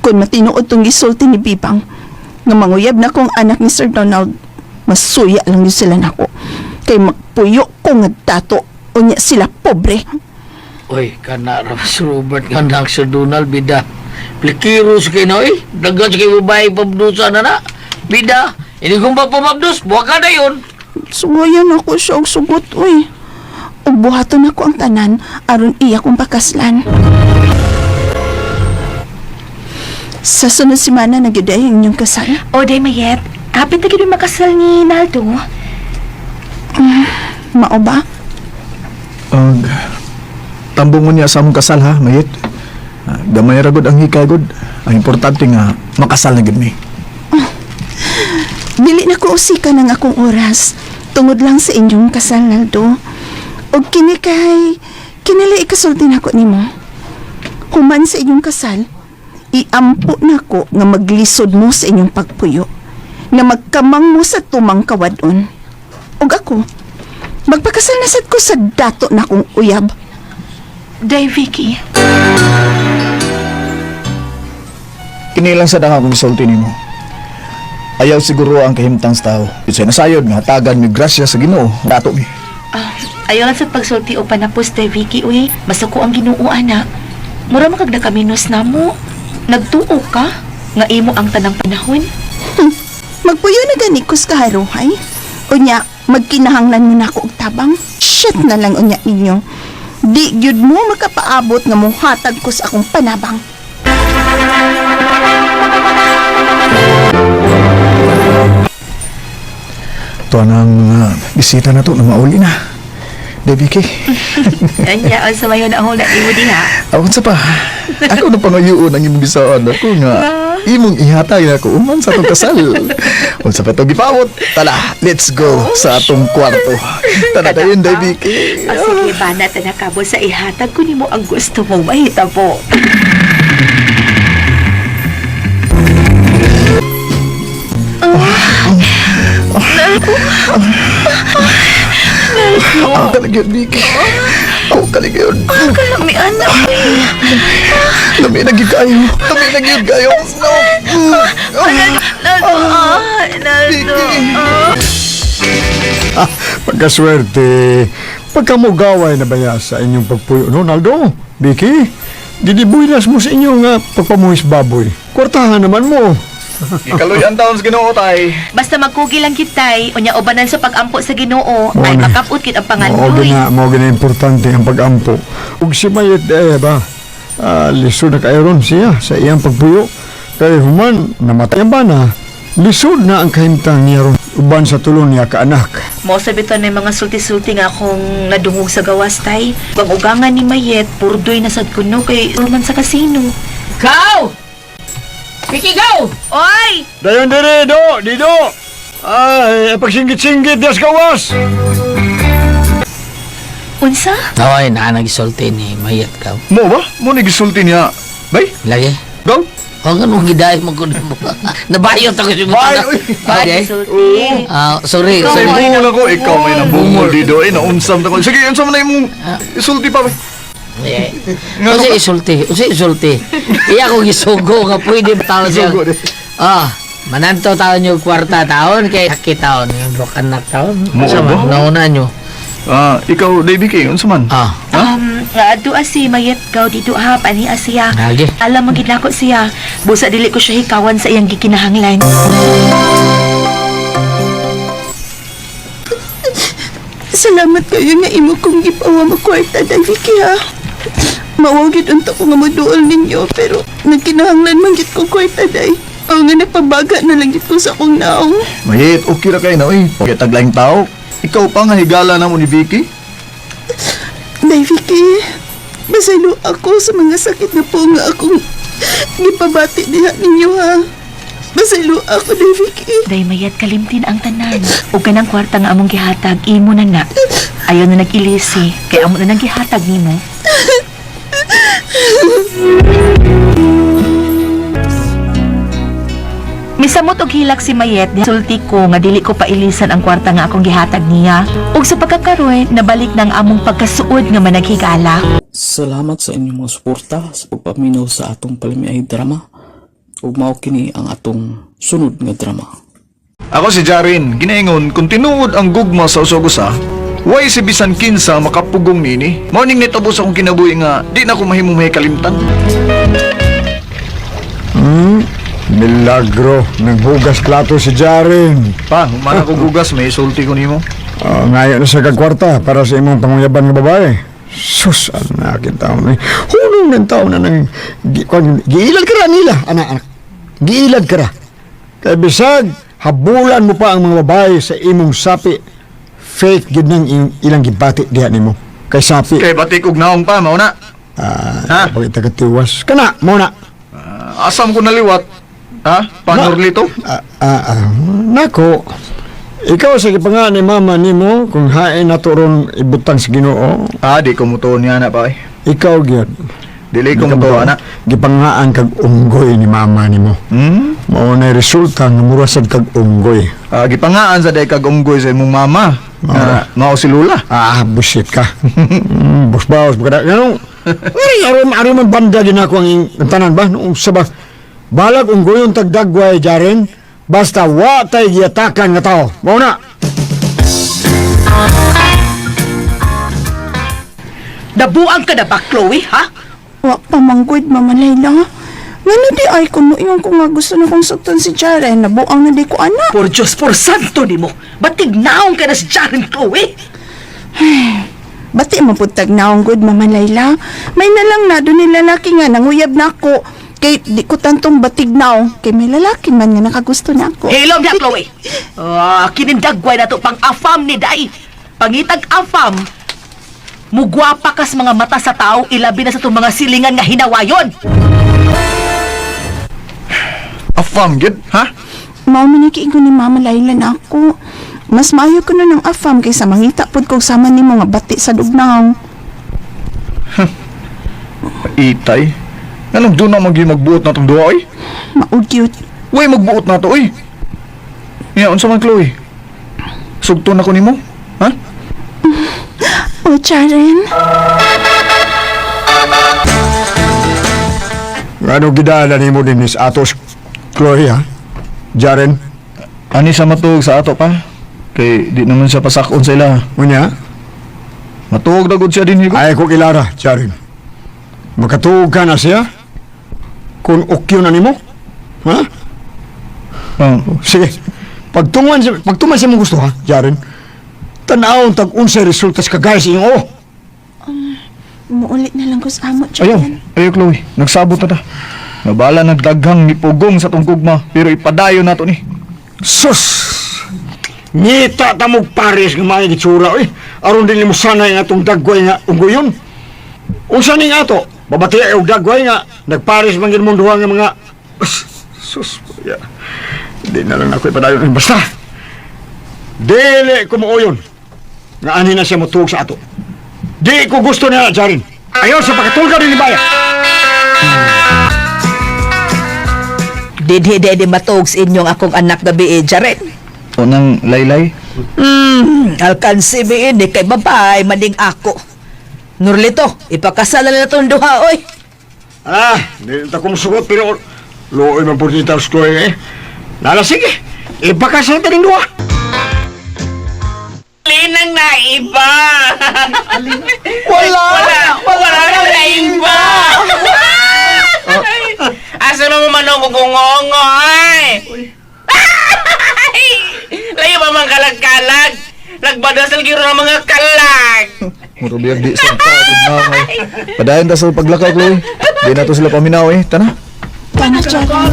Kung matinuod tong gisulti ni Bibang, nga manguyab na kong anak ni Sir Donald, masuya lang yun sila nako. Kay magpuyo ko nga dato, unya sila pobre. Uy, kana ra si Robert nga anak sa Donald, bida. Plikiro sa kayo na, eh. Dagan sa kayo babae pabdusa na na. Bida, ini kong pa pabdus, buwa ka na yun. Sugayan ako siya og sugot, uy. Ug buhaton ako ang tanan aron iya kong pakaslan. Sa sunod semana na gyud ay ang inyong kasal. O, day Mayet, kapit na gyud makasal ni Naldo. Mao ba? Ag tambong mo niya sa among kasal ha, Mayit. Ah, gamay ra gud ang hikay gud. Ang importante nga makasal na gud mi. Dili na ko usikan ang akong oras tungod lang sa inyong kasal, Naldo. Ug kini kay kinili ikasulti nako nimo. Human sa inyong kasal, iampo nako nga maglisod mo sa inyong pagpuyo, nga magkamang mo sa tumang kawadon. Ug ako, magpakasal na sad ko sa dato na kong uyab. Day Vicky. Kini lang sa danga akong gisulti nimo. Ayaw siguro ang kahimtang sa tao. Unsay nasayod nga hatagan mi grasya sa Ginoo, dato mi. Ah, ayaw lang sa pagsulti o panapos, Day Vicky, uy. Masuko ang Ginoo, ana. Mura man kag nakaminos na mo. Nagtuo ka nga imo ang tanang panahon. Magpuyo na gani ko sa kaharuhay. Unya, magkinahanglan mo na ako og tabang. Shit na lang unya ninyo. Di gyud mo makapaabot nga muhatag ko sa akong panabang. Tuwa ng bisita na to na mauli na. Day Vicky, Anya, ang samayon na na imo diha. ako sa pa. Ako na pangayuon ang imong bisaan ako nga imong ihatag na ako uman sa atong kasal. Unsa pa to gipawot? Tala, let's go sa atong kwarto. Tala dayon Day Vicky. Ah, sige, banat na nakabo sa ihatag ko nimo ang gusto mong mahitabo. Ako kaligyan, Vicky. Ako kaligyan. Kalami, anak. Lami na gyud kayo. Lami na gyud kayo. No. Naldo, ah, Naldo. Vicky. Pagkaswerte, pagkamugaway na baya sa inyong pagpuyo, no, Naldo? Vicky, didibuinas mo sa inyong pagpamuhis baboy. Kwartahan naman mo. Ikaluy ang taon sa Ginoo tay. Basta magkugi lang kitay, unya ubanan sa pagampo sa Ginoo, ay na. makaput kit ang Mao pangandoy. gina, mao gina importante ang pagampo. Ug si Mayet eh ba, lisod na kaayo ron siya sa iyang pagpuyo. Kay human namatay ang bana. Lisod na ang kahimtang niya ron uban sa tulon niya kaanak. Mo sa bitaw na mga sulti-sulti nga akong nadungog sa gawas tay. Ang ugangan ni Mayet, purdoy na sad kuno kay man sa kasino. Go! Vicky, go! Oy! Dayon dire do, dido. Ay, pagsinggit-singgit das gawas. Unsa? Ay, naa nagisulti ni Mayat ka. Mo ba? Mo ni gisulti niya. Bay, Lagi. go. O nga nung gidaay mo ko nimo. Nabayot ako si Bye, uy. Okay. Ah, sorry. Sa Sorry. bungol ako, ikaw may nabungol dito. Eh, naunsam na ko. Sige, unsam na imong isulti pa. Eh, Unsa isulti? Unsa isulti? Iya ko gisugo nga pwede taon siya. Gisugo, di. Ah, mananto taon yung kwarta taon kay sakit taon yung dok anak taon. Mo Unsa ba? man nauna nyo? Ah, ikaw, Davy King, unsa man? Ah, Doa si Mayet gaw dito ha, paniya siya. Lagi. Alam mo gid nako siya. Busa dili ko siya hikawan sa iyang gikinahanglan. Salamat kayo nga imo kong gipawa mo kwarta, Day Vicky ha. Mawaw gyud unta ko nga moduol ninyo pero nagkinahanglan man gyud ko kwarta, Day. Ang nga nagpabaga na lang gyud ko sa akong naong. Mayit, okay ra kayo na, uy. Kaya taglaing tao. Ikaw pa nga higala na mo ni Vicky. Day Vicky, basaylo ako sa mga sakit na po nga akong gipabati diha ninyo ha. Basaylo ako, Day Vicky. Day Mayet kalimtin ang tanan. Ug kanang kwarta nga among gihatag imo na na. Ayaw na nag-ilisi kay amo na nang gihatag nimo. Misamot og hilak si Mayet, sulti ko nga dili ko pailisan ang kwarta nga akong gihatag niya. Ug sa pagkakaroon, nabalik ng among pagkasuod nga managhigala. Salamat sa inyong mga suporta sa pagpaminaw sa atong palamiay drama. Ug mao kini ang atong sunod nga drama. Ako si Jaren, ginaingon kung tinuod ang gugma sa usa, way si bisan kinsa makapugong nini. Morning nitabo sa akong kinabuhi nga di na ko mahimong may kalimtan. Milagro, nanghugas plato si Jaren. Pa, humana ko gugas, may isulti ko nimo. Oh, ngayon na sa kagkwarta para sa imong panguyaban nga babae. Sus, anak taon ni. Hunong ng taon na nang giilad ka ra nila, anak, anak. Giilad ka ra. Kay bisag habulan mo pa ang mga babae sa imong sapi. Fake gid nang ilang gibati diha nimo. Kay sapi. Kay batik og naong pa, mao na. Ah, Ha? pagita katiwas. Kana, mo na. Asam ko naliwat. Ha? Panorlito? Nako. Ikaw sa gipangan ni mama nimo kung hain na to ron ibutang sa Ginoo, Ah, di ko mutuon niya na pa eh. ikaw gyud. Dili ko mutuon ana. Gipangaan kag unggoy ni mama nimo. Mao na resulta nga mura sad kag unggoy. Ah, gipangaan sa day kag unggoy sa imong mama. Ah, mao si Lula. Ah, bullshit ka. Bus-baos kada. Ganong ay aron aron man banda din ako ang ang tanan ba noong sa ba. Balag unggoyon tagdagway jaren. Basta wa tay giyatakan nga tao. Mao na. Nabuang ka na ba, Chloe, ha? Wa pa manggod, Mama Layla. Ngano di ay kuno ingon ko nga gusto na kong sugton si Jaren, nabuang na di ko anak. Por Diyos, por santo nimo. Batig naong ka na si Jaren, Chloe. Bati mo pud tag naong good, Mama Layla. May nalang na doon ni lalaki nga nanguyab na ako. Kay di ko tantong batig naong. Kay may lalaki man nga nakagusto na ako. Hilom na, Chloe. Ah, kinindagway na to pang afam ni Day. Pangitag afam, mugwapa kas mga mata sa tao, ilabi na sa itong mga silingan nga hinawayon. Afam gid, ha? Mao man ni kiingon ni Mama Layla na ako. Mas maayo ko na ng afam kaysa mangita pud kog sama nimo nga bati sa dugnaw. Itay. Nganong doon na magyud magbuot na tong duha oy? Mao gyud. Way magbuot na to oy. Nya unsa man Chloe? Sugton ako nimo? Ha? O Jaren, Ano gidala nimo din is atos Chloe ha? Jaren, Ani sa matuog sa ato pa? Kay di naman siya pasakon sa ila. unya? Matuog na gud siya din higo. Ay ko kilara, Jaren. Makatuog ka na siya? Kung ukyo na nimo? Ha? Oh. Sige. Pagtungan sa pagtuman sa imong gusto ha, Jaren. Tan-awon tag unsay resulta sa kagaya sa iyong oo. muulit na lang ko sa amo, Ayaw, Jaren. ayaw Chloe, nagsabot na ta. Nabala nagdaghang nipugong sa tong gugma, pero ipadayon nato ni. Sus! Ngita ta mo pares nga mga gitsura oy. Aron dili mo sanay nga atong dagway nga unggoyon. Unsa ning ato? Babati ay og dagway nga nagpares man gid mong duha nga mga sus. Ya. Di na lang ako ipadayon basta. Dili ko mooyon nga ani na siya motuog sa ato. Di ko gusto niya, Jarin. Ayaw sa pagkatulga din ni Baya. Didhi di matuog sa inyong akong anak gabi eh, Jaren. Unang laylay. Alkansi biin di kay babay maning ako. Nurlito, ipakasal na itong duha, oy. Ah, di ta kong sugot pero luoy man po dito sa Chloe eh. Lala sige, ipakasal ta ning duha. Linang naiba! Wala! Wala! Wala nang naiba! Asa mo manong kukungongo ay? Layo pa mang kalag-kalag! Nagbadasal giro ng mga kalag! Murubiyag di sa pagod na. Padayon ta sa paglakaw, Chloe. Di na to sila paminaw eh. Tana. Tana, Jaren.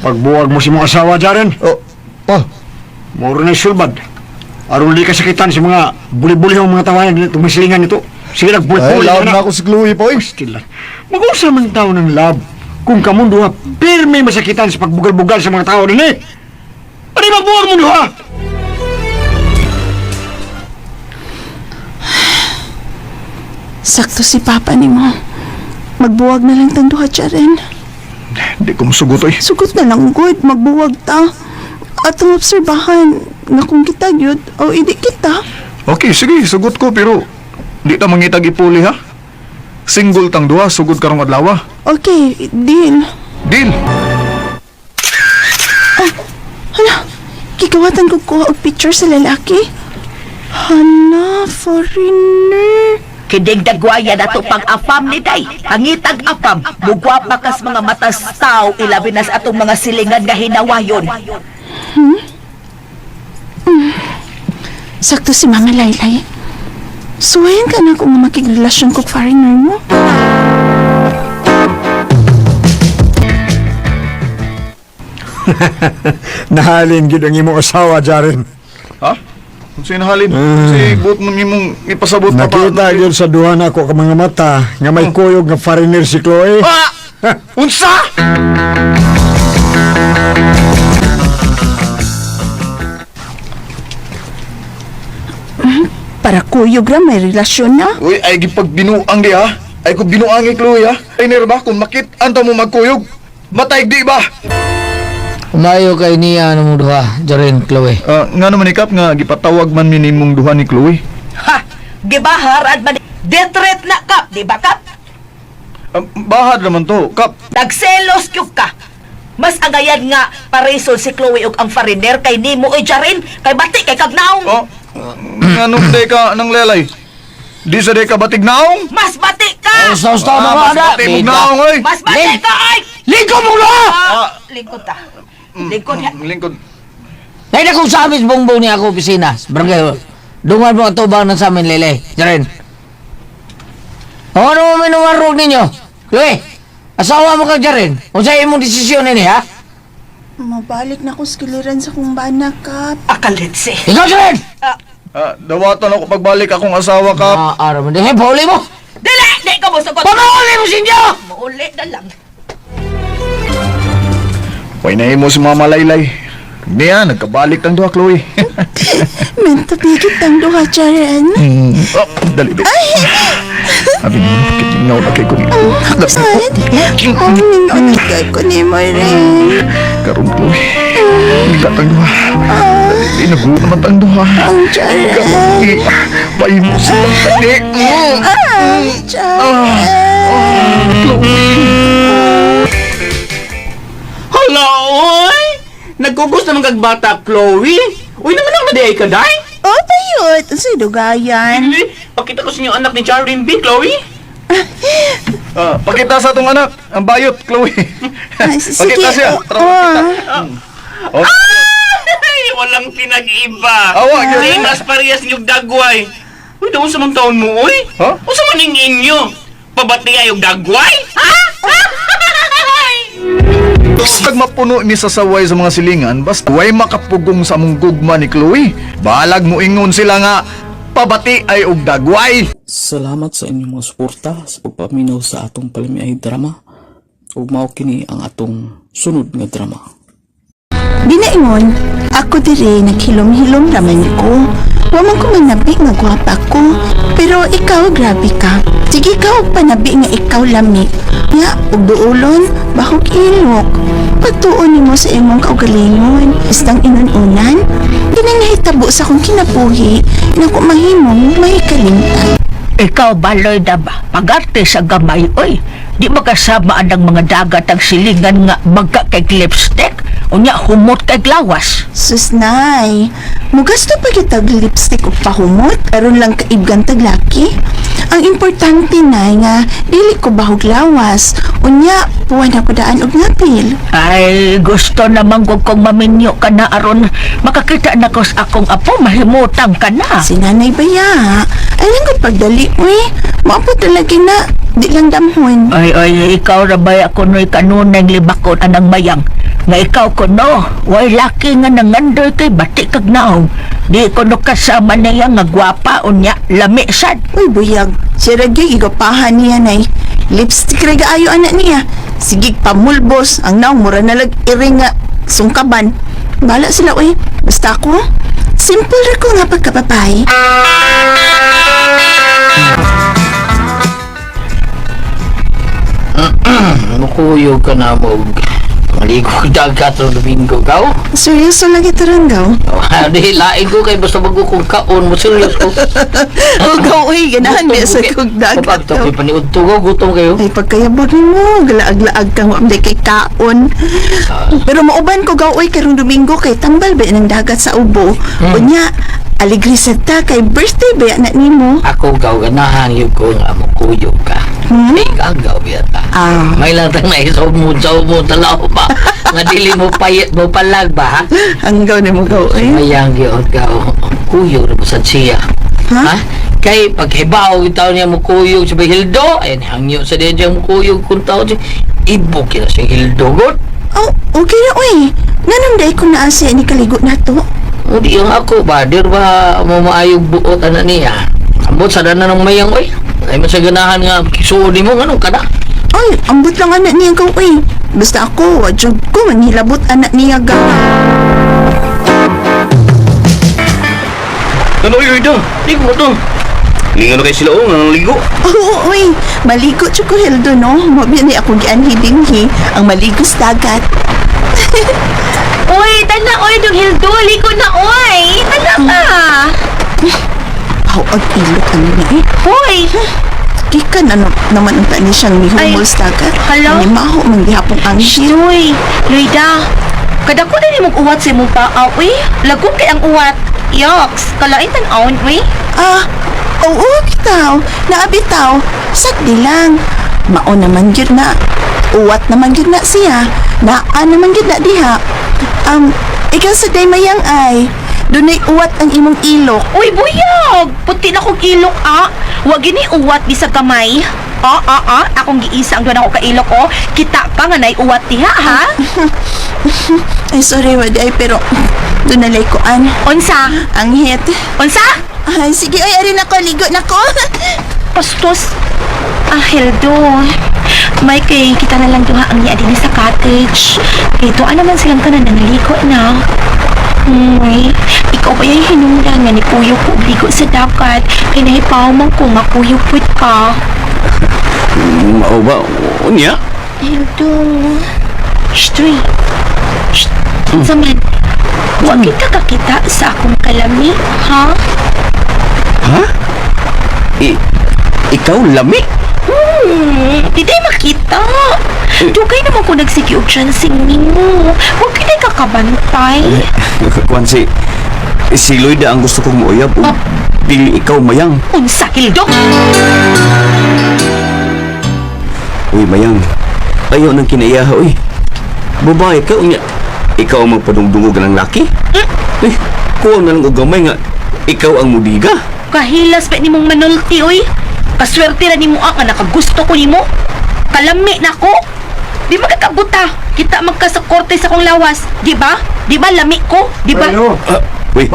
Pagbuwag mo si mong asawa, Jaren, Oh, pa. moro na sulbad. Aron di kasakitan sa mga buli-buli ang mga tawanan nito, masilingan nito. Sige Ay, nagbuli-buli love na ako si Chloe po eh. Still lang. Mag-usa man tao ng love. Kung kamong duha, pirmi masakitan sa pagbugal-bugal sa mga tao din eh. Ano magbuwag mo duha? Sakto si Papa ni mo. Magbuwag na lang tang duha, Jaren. Di ko musugot oy. Sugot na lang, good. Magbuwag ta. Atong obserbahan nga kung kita gyud o hindi kita. Okay, sige, sugot ko pero di ta mangitag ipuli ha. Single tang duha, sugod karong adlaw. Okay, deal. Deal. Hala, gigawatan ko kuha og picture sa lalaki. Hala, foreigner. Kining dagwaya na to pang afam ni Day. Pangitag afam, mugwapa kas mga matas tao, ilabi na sa atong mga silingan nga hinawayon. Sakto si Mama Laylay. Suwayan ka na kung makigrelasyon kog foreigner mo. Nahalin gid ang imong asawa, Jaren. Ha? Kung sino halin? Si buot mo imong ipasabot pa Nakita gyud sa duha na ako ka mga mata nga may kuyog nga foreigner si Chloe. Ah! Unsa? Para kuyog ra may relasyon na. Uy, ay gipagbinuang di ha. Ay ko binuang ni Chloe ha. Ay nero ba kung makit-an ta mo magkuyog? Matay di ba? Umayo kay niya ano mo duha, Jaren, Chloe. Nga naman ikap nga gipatawag man mi nimong duha ni Chloe. Ha! Gibahar at man... Detret na kap, di ba kap? Bahad naman to, kap. Nagselos kyug ka. Mas angayan nga paresol si Chloe og ang foreigner kay nimo oy Jaren, kay bati kay kagnaong. Oh, nga nung di ka nang lelay. Di sa di ka batig naong? Mas bati ka! Usta, usta, mga mas ada! bati mong naong, oy. Mas bati ka ay! Lingkod mo duha! Ah, lingkod ta. Lingkod ha. Lingkod. Dahil akong sabi sa bongbong niya ako opisina. sa Barangay. Dungan mo ang tubang ng sa amin, Lele. Jaren. O ano mo minumarog ninyo? Chloe, asawa mo ka, Jaren. Kung sa imong desisyon ini, ha? Mabalik na ko sa kiliran sa kong bana, Kap. Akalitsi. Ikaw, Jaren! Ah, dawatan ako pagbalik akong asawa, kap. Ah, araw mo. Hey, pauli mo! Dili! Di ka mo sugot! Pamauli mo sinyo! Mauli na lang. Way na mo si Mama Laylay. Niya, nagkabalik tang duha, Chloe. Mento bigit ang duha, Jaren. Oh, dali, dali. Abi mo, kitingaw na kay kunin. Ako sad. Oh, ningon ko ni mo rin. Karon, Chloe. Hindi tang duha. Dali, naguo naman tang duha. Ang Jaren. Bay mo sila tani. Ah, Jaren. Chloe. Hala, oy! Nagkugos naman kag bata, Chloe. Uy, naman ang nadiay ka, day? Oh, payot. Ang sa'yo dugayan. Pakita ko sa inyo anak ni Jaren B, Chloe. Ah, pakita sa atong anak, ang bayot, Chloe. Ah, sige. Pakita siya. Oh, Tara, pakita. Oh, Ay, walang pinag-iba. Awa, gyud. Ay, mas parehas niyog dagway. Uy, daon sa mang taon mo, uy. Ha? Unsa man ning inyo? Pabati ay og dagway? Ha? Basta mapuno ni sa saway sa mga silingan, basta way makapugong sa among gugma ni Chloe. Balag mo ingon sila nga, pabati ay og dagway. Salamat sa inyong mga suporta sa pagpaminaw sa atong palamiay drama ug mao kini ang atong sunod nga drama. Binaingon, ako dire naghilom-hilom raman ko. Wa man ko manabi nga gwapa ko. Pero ikaw, grabe ka. Sige ka og panabi nga ikaw lami. Nga, ug duulon, bahog ilok. Pagtuon nimo sa imong kaugalingon, istang inununan, kinang nahitabo sa akong kinabuhi, na ko mahimong mahikalimtan. Ikaw ba, Loida ba? Pagarte sa gamay, oy. Di ba kasama ang mga dagat ang silingan nga magka kay lipstick? Unya, humot kay lawas. Susnay, mugasto pa kitag lipstick o pahumot, aron lang kaibgan taglaki. Ang importante nay nga dili ko bahog lawas. Unya, puwan ako daan og ngapil. Ay, gusto naman ko kong maminyo ka na aron makakita na ko sa akong apo, mahimutang ka na. Si nanay baya, ay lang ko pagdali, uy. Maapot na lagi na, di lang damhon. Ay, ay, ikaw rabay ako no'y kanunay libakon anang mayang. Nga ikaw ko no, way laki nga nangandoy kay bati kag naong. Di ko no kasama niya nga gwapa unya, lami sad. Uy, buyag, siya ragay igapahan niya nay. Lipstick ra gaayo anak niya. Sige pamulbos, ang naong mura na lag iring nga sungkaban. Bala sila, uy. Basta ako, simple ra ko nga pagkababay. Mukuyog ka na mo. Maligo ka dagat ng Domingo, gaw. Seryoso lagi ito ron, gaw. Di, lain ko kay basta bago kong kaon mo. Serious ko. O, gaw, uy, ganahan niya sa kong dagat. Kapag gaw. ito, paniud to, gaw, gutom kayo. Ay, pagkayabag mo, galaag-laag kang wamday kay kaon. Pero mauban ko gaw, uy, karong Domingo kay tambal ba ng dagat sa ubo. Unya, aligri sa ta kay birthday ba na nimo? Ako, gaw, ganahan yun ko nga mukuyog ka. Hmm? Ikaw, gaw, biyata. Ah. May lang tang naisaw mo, sa mo, talaw ba? Nga dili mo payat mo palag ba, ha? Ang gaw ni mo gaw, uy. Mayang gyud gaw, kuyog na basad siya. Ha? Ha? Kay paghibaw yung taon niya mo kuyog sa Hildo, ayan hangyo sa diyan siya mo kuyog kung taon siya. Ibog kina si Hildo god. Oh, okay na, uy. Nganong day ko naa siya ni kaligo na to? O di yung ako ba, dir ba mo maayog buot ana niya? Ambot sa dana ng mayang oy. Ay man sa ganahan nga kisuod nimo nganong kada. Ay, ambot lang anak niya gaw, uy. Basta ako, wajud ko, manghilabot anak niya gaw. Ano yun ito? Di ko to. Lingon na kayo sila oh, nga ligo. Oo, uy. Maligo jud ko Hildo, no? Mabi ni ako gianhi dinhi ang maligo sa dagat. Uy, tana oy, dong Hildo, liko na oy. Tana ka. Hawag ilok ano niya eh. Hoy, Gikan ano naman ang tani siyang nihumol sa dagat. Hello? Ni maho man gihapon ang shit. Uy, Loida. Kada ko na mong uwat sa imong paa, uy. Lagom kay ang uwat. Yoks, kalain tan-awon, uy. Ah, oo, kitaw. Naabitaw. Sakdi lang. Mao naman gyud na. Uwat naman gyud na siya. Naa naman gyud na diha. Ikaw sa day mayang ay. Dunay uwat ang imong ilok. Uy, buyag! Puti na kong ilok, ah. Wag gini uwat di sa kamay. Ah, ah, ah. Akong giisa ang doon ako kailok, oh. Kita ka nga na'y uwat diha, ha? Ay, sorry, waday, pero doon nalay ko an. Unsa? Ang hit. Unsa? Ay, sige, ay, arin ako, ligo na ko. Pastos. Ah, Hildo. May kay kita na lang duha ang niya din sa cottage. Kay tuwa naman silang tanan nangligo na. Uy, ikaw pa yung hinungdan nga ni Kuyo ko og ligo sa dagat. Kay nahipaw man ko nga kuyo put ka. Mao ba? Unya? Hildo. Shh, uy. Shh. Saman, wa kita kakita sa akong kalami, ha? Ha? Ikaw lami? Di tayo makita. Dugay naman ko nagsige og chancing nimo. Huwag kita'y kakabantay. Kuan si Lloyda ang gusto kong muuyab. Oh. Dili ikaw mayang. Unsa, Hildo? Uy, mayang. Ayaw nang kinaiyaha, uy. Babae ka, unya. Ikaw ang magpadungdungog ng laki? Eh, kuha na lang og gamay nga. Ikaw ang mudiga. Kahilas pa nimong manulti, oy. Kaswerte ra nimo ah, nga nakagusto ko nimo. Kalami na ko. Di magkakabuta. Kita magka sa korte sa kong lawas. Di ba? Di ba lami ko? Di ba? Ah, uy.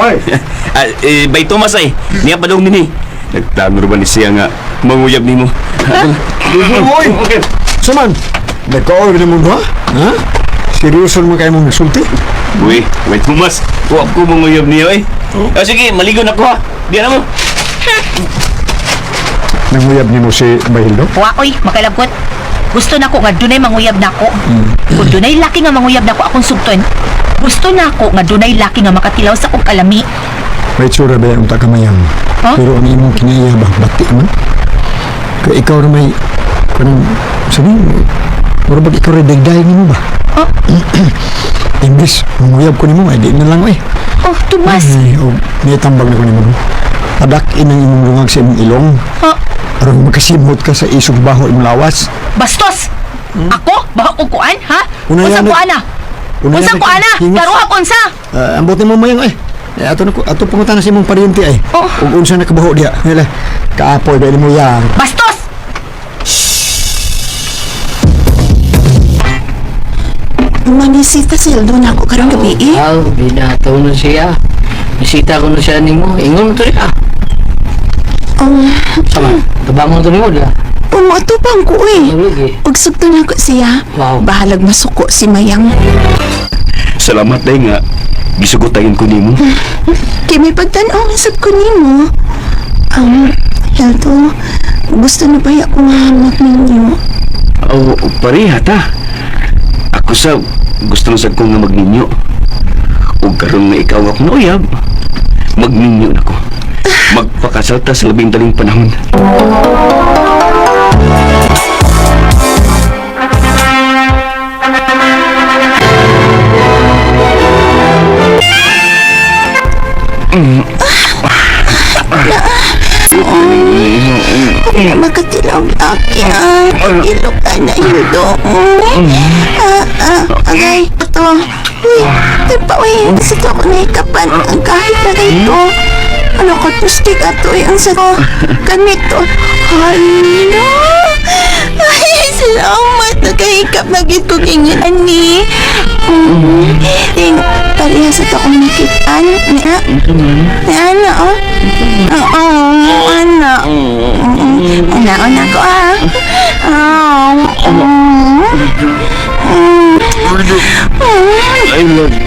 Ah, eh, bay Thomas ay. Niya pa daw nini. Nagplano ra ba ni siya nga manguyab nimo? Uy! Okay. Saman! Nagkaoy ka mo ba? Ha? Seryoso naman kayo mong nasulti. Uy, wait Tomas. Wa ko manguyab niyo eh. Oh, sige, maligo na ko ha. Di na mo. Nanguyab nimo si Bahildo? Wa oy, makalabot. Gusto nako nga dunay manguyab nako. Kung dunay laki nga manguyab nako akong sugton. Gusto nako nga dunay laki nga makatilaw sa akong kalami. May tsura ba yung tagamayang? Ha? Pero ang imong kinaiya ba, bati man? Kaya ikaw na may, kanang, sabi, mura bag ikaw rin dagdahin nimo ba? Ha? Imbis, manguyab ko nimo, ay di na lang eh. Oh, Tomas. Ay, oh, nitambag na ko nimo. Padak-in ang imong lungag sa imong ilong. Ha? Aron makasimot ka sa isog baho imong lawas. Bastos! Ako? Baho kong kuan, ha? Unaya Unsang na- kuan na? Unaya Unsang na- kuan na? Hingos. Karuha ko unsa? Ah, ambot nimo mayang ay. Eh, ato na ko ato pangutan na sa imong paryente ay. Oh. Ug unsa na kabaho diha. Hila. Kaapoy ba nimo yang. Bastos! Manisita si Hildo na ako karong gabi eh. Aw, binato na siya. Bisita ko na siya nimo. Ingon to siya. Sama, tabangon to nimo diha. Umatupang ko eh. Lagi. Ug sugton ako siya. Wow. Bahalag masuko si Mayang. Salamat day nga. Gisugutayin ko nimo. Kay may pagtan-aw man sab ko nimo. Hildo, gusto na ba ako nga magminyo? Oh, pareha ta. Ako sa gusto na sad ko nga magninyo. Ug karon nga ikaw nga akong nauyab, magninyo na ko. Magpakasal ta sa labing daling panahon. Kung na makatilaw laki ah. Ilok ka na, Hildo. Agay, ito. Uy, pa, uy. Sa to ako nahikapan. Ang kahit na ito. Ano ko, tustik ato eh. Ang sa to. Ganito. Hala! Ay, salamat. Nakahikap na gid ko ganyan, ani. Ting, pareha sa to akong nakitaan. Na, na, ano, oh. Oo, ano. Ana, ko ah. Oh. I love you.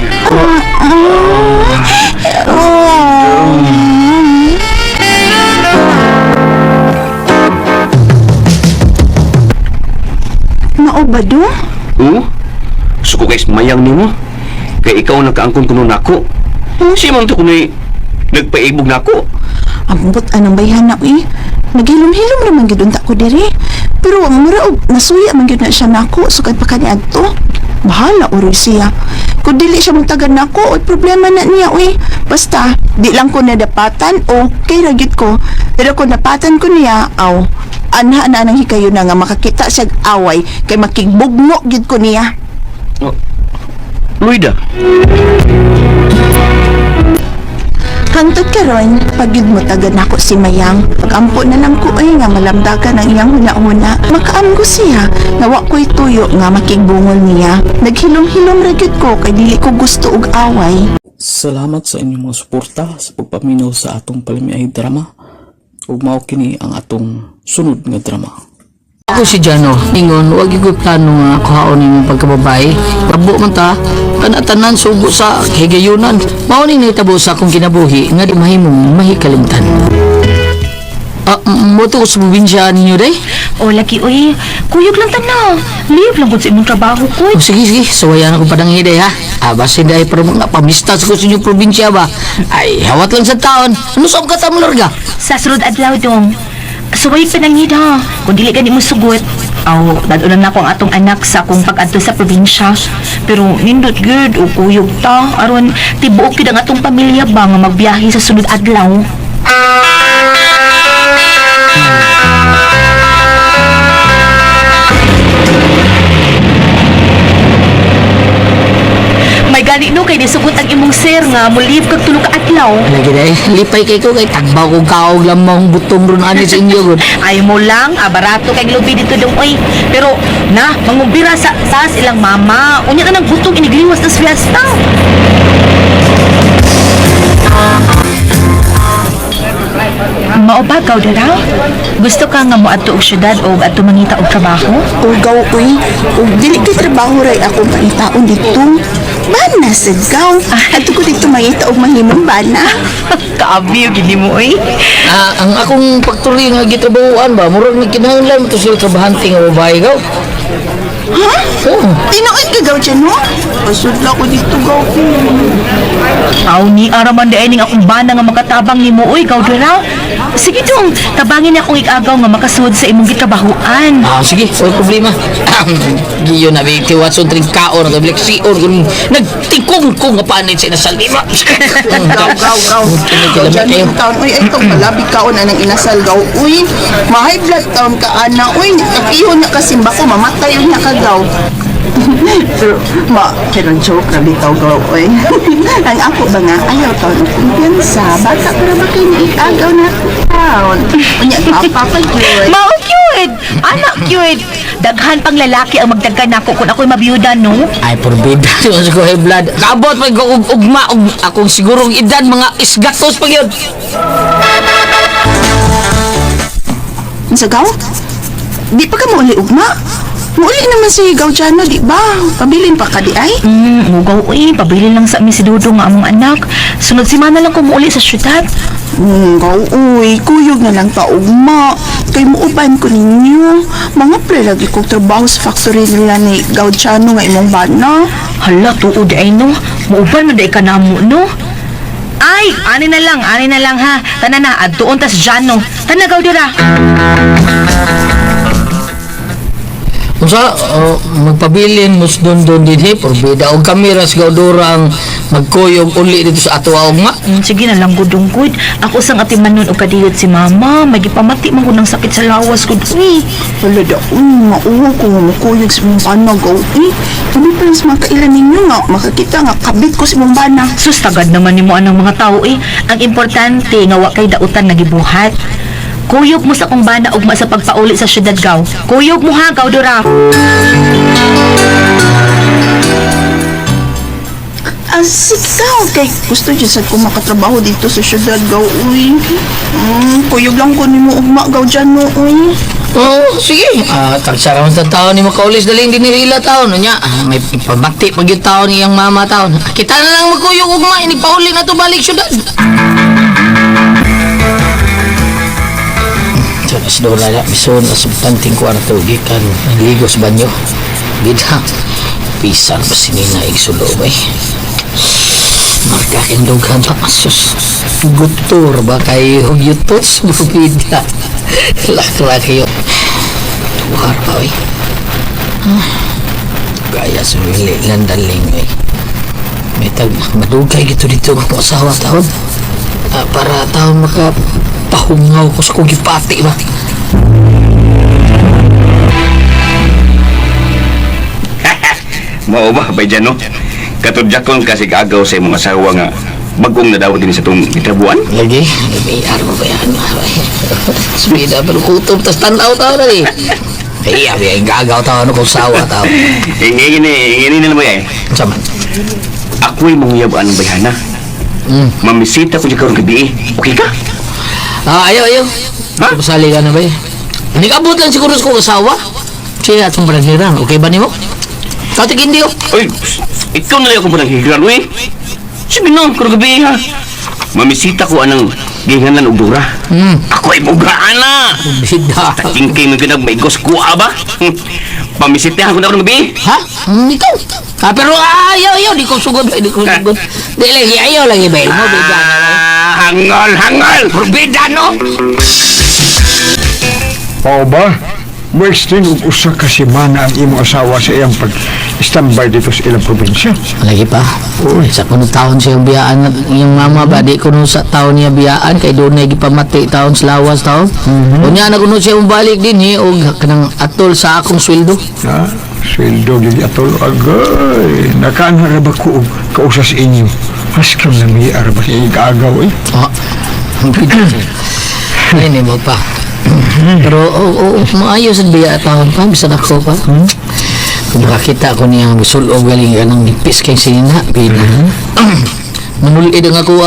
Mao ba do? Oo? Suko guys, mayang nimo. Kay ikaw ang nakaangkon kuno nako. Siya man to kuno'y nagpaibog nako. Ambot anang bayhana uy. Naghilom-hilom raman gyud unta ko diri. Pero ang mura og nasuya man gyud na siya nako sukad pa kani adto. Bahala uroy siya. Kung dili siya mutagad nako, oy problema na niya uy. Basta di lang ko nadapatan okay ra gyud ko. Pero kung napatan ko niya, aw, anha na nang hikayo na nga makakita siya away kay makigbugno gyud ko niya. Oh. Luida, Hangtod karon, pagyud mo tagad nako si Mayang. Pagampo na lang ko ay nga malamdagan ang iyang huna-huna. Makaamgo siya, nga wa ko'y tuyo nga makigbungol niya. Naghilom-hilom ra gyud ko kay dili ko gusto og away. Salamat sa inyong mga suporta sa pagpaminaw sa atong palamiay drama. Ug mao kini ang atong sunod nga drama. Ako si Jano, ingon, wag yung plano nga kuhaon imong pagkababae. Rabo man ta, kana-tanan sugo sa higayunan. Mao ni nahitabo sa akong kinabuhi nga di mahimong mahikalimtan. Ah, moto ko sa probinsya ninyo day? O lagi oy, kuyog lang ta na. Leave lang gud sa imong trabaho ko. Oh, sige, sige. Suwayan ako padang hiday, ha? Ah, basta dahil para mga pamista ko sa inyong probinsya ba? Ay, hawat lang sa taon. Ano sa ka mo, Lorga? Sa sunod adlaw dong. Suway panangid ha. Kung dili gani mo sugot. Aw, dad-on na nako ang atong anak sa akong pag-adto sa probinsya. Pero nindot gud o kuyog ta aron tibuok gyud ang atong pamilya ba nga magbiyahe sa sunod adlaw. May gani no kay nisugot ang imong sir nga mo leave kag tulo ka adlaw. Lagi dahil, lipay kay ko kay tagbaw kong kaog lamang butong ron ani sa inyo. Gud. Ay mo lang, ah, barato kay lubi dito dong oy. Pero na, mangumbira sa sa ilang mama. Unya na nang gutong inigliwas tas fiesta. Mao ba Gaudera? Gusto ka nga moadto og syudad og adto mangita og trabaho? O gaw uy, og dili kay trabaho ray akong pangitaon dito. Bana sa gaw. Adto ko dito mangita og mahimong bana. Kaabi gid mo oy. Ah, ang akong factory nga gitrabahoan ba, murag nagkinahanglan mo to sila trabahante nga babae gaw. Ha? Oo. Tinuod ka gaw dyan, no? Pasudla ko dito gaw. Aw ni araman di ning akong bana nga makatabang nimo oy Gaudera. Sige dong, tabangin akong igagaw nga makasuod sa imong gitrabahoan. Ah, sige, wala problema. Giyon na, big Watson, tring kaon, nagablik sion, kung nagtikong ko nga panit sa inasal, di ba? Gaw, gaw, gaw. Gaw dyan yung taon. Uy, ay itong malabi kaon anang inasal gaw. Uy, ma-high blood taon ka, ana. Uy, kakiho na kasimba ko, mamatay yun na ka gaw. Pero, ma, pero joke na bitaw gaw, uy. Ang ako ba nga, ayaw taon og kumpiyansa. Bata para ba kayo niigagaw na taon? Unya, papa pa yun. Mao cute. Anak cute. Daghan pang lalaki ang magdaghan nako kung ako'y mabiyuda no. Ay, forbid. Sa ko high blood. Kaabot, may ugma, ug, akong sigurong edad, mga isgatos pa yun. Sa gaw? Di pa ka mauli ugma? Mauli naman si Gaudiano, di ba? Pabilin pa ka di ay? Mugaw uy, pabili lang sa amin si Dudong nga among anak. Sunod semana lang ko muuli sa syudad. Gaw, uy, kuyog na lang ta ugma. Kay muuban ko ninyo. Mga pre lagi kong trabaho sa factory nila ni Gaudiano nga imong bana. Hala, tuod ay no. Muuban mo day ka namo no. Ay, ani na lang ha. Tana na, adtuon tas Jano. Tana Gaudira. Unsa, oh, magpabilin mo sa doon din he, forbida. Og kami ras gaudura ang magkuyog uli dito sa ato ugma. Sige na lang gudong gud. Ako sang atimanon og kadiyot si mama. May gipamati man gud ng sakit sa lawas gud. Uy, Wala da, uy, mauwa ko nga mukuyog sa imong bana, gaw, uy. Abi pa lang sa mga kailan ninyo nga, makakita nga, kabit ko sa imong bana. Sus, tagad naman nimo anang mga tao eh. Ang importante nga wa kay dautan nga gibuhat. Kuyog mo sa kong bana ugma sa pagpauli sa syudad gaw. Kuyog mo ha, Gaudora. Ah, sikaw, kay gusto dyan sa ko makatrabaho dito sa syudad, gaw, uy. Kuyog lang ko nimo ugma, gaw, dyan mo, uy. Oo, sige. Ah, tagsa ka man sa taon ni makaulis daling dinirila taon. Nya, ah, may pabakti pag yung taon niyang mama taon. Ah, kita na lang magkuyog ugma, inipauli na to balik syudad. So, nas doon na bison na subtanting kwarto gikan ligo sa banyo. Gida. Pisan pa sinina igsulo bay. Marka kang dughan pa sus. Gutor ba kay ugyutos bubida. Lakla kayo. Tuwar pa oy. Gaya sa wili landaling oy. May tag madugay gito dito ako asawa taon. Ah, para taon maka pahungaw ko sa kong gipati ba. Mao ba, bay dyan, no? Katudjakon kasi agaw sa imong asawa nga bagong nadawat din sa itong gitrabuan. Lagi, may araw ba yan? Sumida, pero kutob, tas tanaw tao na eh. Ay, abi, ay, gagaw tao, ano kung sawa tao. Ingin ingin na lang ba eh. Unsa man? Ako'y manguyab ang bayhana. Mamisita ko dyan karong gabi eh. Okay ka? Ah, ayaw, ayaw. Ha? Pasali ka na ba eh? Nag-abot lang siguro sa kong asawa. Siya atong panaghiran, okay ba nimo? Katik hindi oh. Uy, ikaw na lang ako pananghiran, uy. Sige na, karong gabi ha. Mamisita ko anang gihingalan og dura. Ako ay bugaan na. Bida. Tingkay mo ginag may kuha ba? Pamisitahan ko na karong gabi. Ha? Ikaw? Ah, pero ayaw, ayaw, di ko sugod, di ko sugod. Di lagi, ayaw lagi ba? Mo, bida na lang. Ah, hangol, hangol! Purbida, no? Pao ba? Mo-extend og usa ka semana ang imong asawa sa iyang pag-standby dito sa ilang probinsya. Lagi pa. Uy. Sa kuno taon siyang biyaan yung mama ba di kuno sa taon niya biyaan kay doon na gipamati taon sa lawas taon. Unya na kuno siya balik din eh og kanang atol sa akong sweldo. Ha? Sweldo gyud atol agay. Nakaanha ra ba ko og kausa sa inyo? Maski lami ara ba sa igaagaw eh. Ah. Ay, ni mo pa. Pero oo, oh, maayos ang biya taon pa bisan ako pa. Kung makakita ko niyang sulog galing kanang nipis kay sinina bida. Manulid ang ako,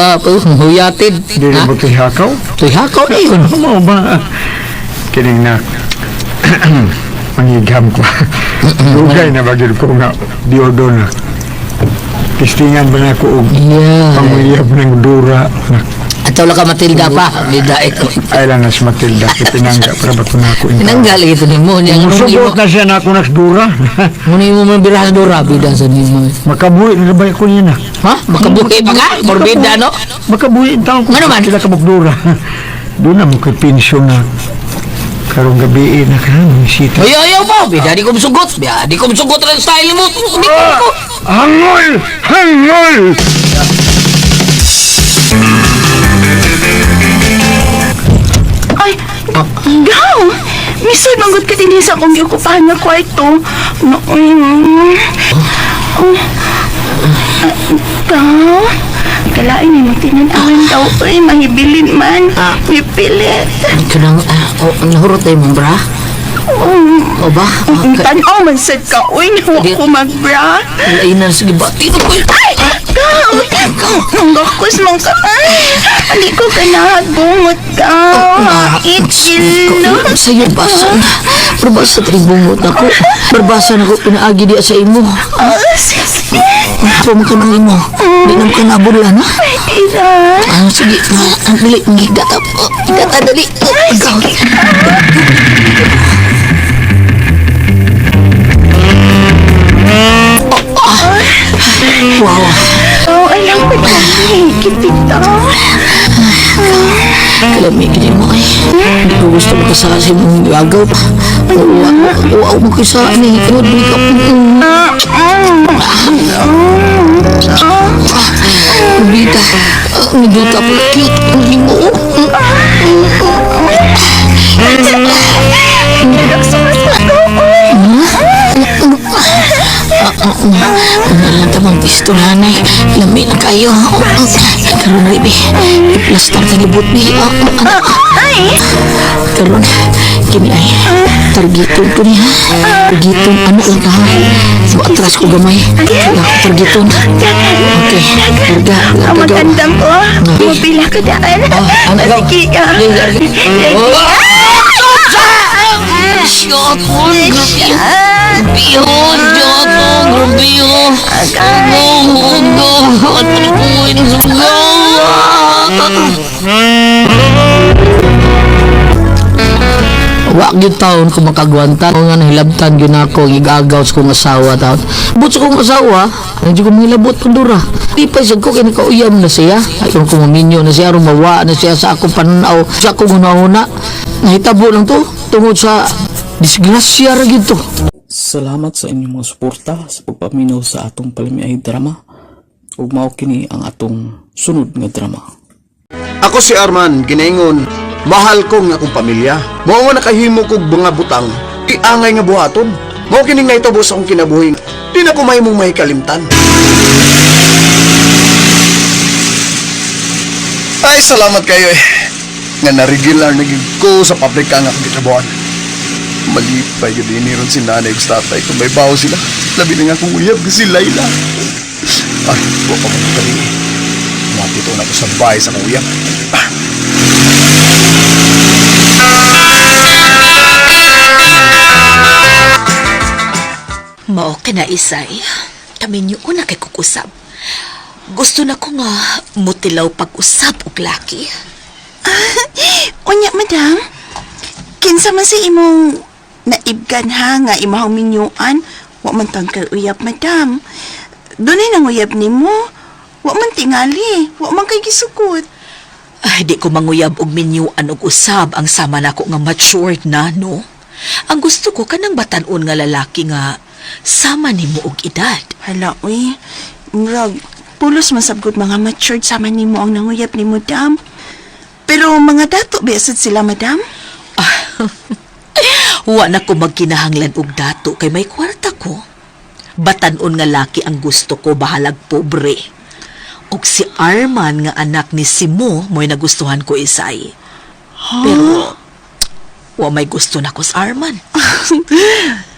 huyatid. Dili mo tihakaw? Tihakaw na yun. Mao ba? Kining na mangigham ko. Dugay na bagil ko nga diodo na. Tistingan ba na ko og panguyab ng dura na. Ataw lang ka Matilda pa. Bida ito. Ay lang nas Matilda kay pinangga para ba ko na ako in. Tinanggal ito ni mo. Niya, Musugot na siya na ako nas dura. Muna yung mga birahan dura. Bida sa nimo. Makabuhi na ba ko niya na? Ha? Makabuhi pa ka? Morbida, no? Makabuhi ang taon ko. Ano man? Sila kabukdura. Doon na mo kay pensyon na. Karong gabi na ka, misita. Ayaw, ayaw pa. Bida, di ko musugot. Bida, di ko musugot ang style mo. Di ko. Hangol! Hangol! Ay, gaw! Misod, manggut ka din sa akong giokupahan nga kwarto. No, oh. Ah, gaw? Kalain ni mo tinanawan daw. Ay, mahibilin man. Mipilit. Kanang, oh, nahurot tayo mong bra? Oh. O ba? Tanaw man sad ka. Uy, nawa ko magbra. Lainan, sige ba? Tino ko. Ay! Gaw! Ang gakos man ka. Ay! Hindi ko ganahan. Bungot ka. Itil. Sa'yo, basa na. Berbasa tayo bungot ako. Berbasa na ko pinaagi diya sa imo. Oh, sige. Pa mo ka ng imo. Di na mo ka nabulan, ha? Pwede na. Ah, sige. Ang dali. Gata. Gata, dali. Ay, sige. Wow. Oh, alam ko na. Kipit to. Kalamig din mo eh. Hindi ko gusto makasala sa imong gagaw. Wow mo kayo sa ni. Kaya di ka. Bita. Ang duta po. Cute. Ang imo. Ano lang tamang pisto nanay. Lami na kayo. Karon ribi. I-plastar ka ni Butbi. Karon kini ay targeton ko niya. Targeton ano lang ka ha. So atras ko gamay. Targeton. Okay. Larga. Ang Larga daw. magandang ko. Mabila ka daan. Ano daw? Sige ka. Siyoton, Bihon, Siyoton, Grabihon. Go, go, at Wa gyud taon ko makagwanta nga nahilabtan gyud nako gigagaw sa kong asawa taon. But sa kong asawa, hindi ko mahilabot pandura. Di pa sad ko kay nakauyam na siya. Ay kung kumaminyo na siya aron mawa na siya sa akong pananaw, sa akong hunahuna. Nahitabo lang to tungod sa disgrasya ra gyud to. Salamat sa inyong mga suporta sa pagpaminaw sa atong palamiay drama. Ug mao kini ang atong sunod nga drama. Ako si Arman, ginaingon, mahal ko nga akong pamilya. Mao nga nakahimo kog mga butang, iangay nga buhaton. Mao kining naitabo sa akong kinabuhi. Di na ko mahimong mahikalimtan. Ay, salamat kayo eh. Nga na-regular na gid ko sa pabrika nga akong gitrabuhan. Malipay gud ini ron si nanay ug si tatay kung may bawo sila. Labi na nga akong uyab si Layla. Ay, wa pa man kami. Matito na ko sa bahay sa akong uyab. Ah. Mao ka na, Isay. Kami niyo na kay kukusab. Gusto na ko nga mutilaw pag-usab og laki. Unya, madam. Kinsa man sa imong naibgan ha nga imahong minyuan, wa man tang kay uyab, madam. Dunay nang uyab nimo. Wa man tingali, wa man kay gisukot. Ay, di ko manguyab og minyuan og usab ang sama nako nga matured na, no? Ang gusto ko kanang batan-on nga lalaki nga sama nimo og edad. Hala, uy. Murag, pulos man sabgod mga matured sama nimo ang nanguyab ni madam. Pero mga dato, besad sila, madam. Wa na ko magkinahanglan og dato kay may kwarta ko. Batan-on nga laki ang gusto ko bahalag pobre. Og si Arman nga anak ni Simo mo'y nagustuhan ko, Isay. Pero wa may gusto na ko sa Arman.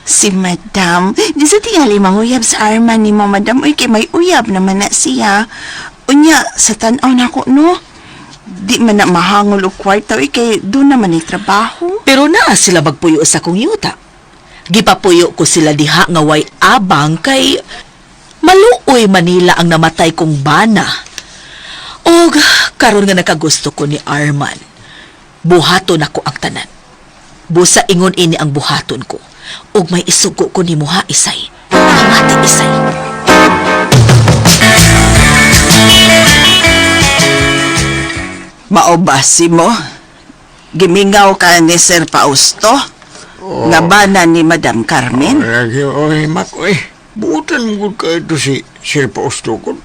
Si madam, di sa tingali manguyab sa Arman ni mo, madam. Uy, kay may uyab naman na siya. Unya, sa tan-aw nako no. Di man na mahangol og kwarta uy, kay doon naman ni trabaho. Pero naa sila magpuyo sa akong yuta. Gipapuyo ko sila diha nga way abang kay maluoy Manila ang namatay kong bana. Og karon nga nakagusto ko ni Arman. Buhaton ako ang tanan. Busa ingon ini ang buhaton ko. Og may isugo ko ni muha isay. Pamati isay. Maobasi mo. Gimingaw ka ni Sir Fausto. Nga bana ni Madam Carmen. Lagi, oy, mak, oy. Buutan mo gud kayo ito si Sir Fausto ko.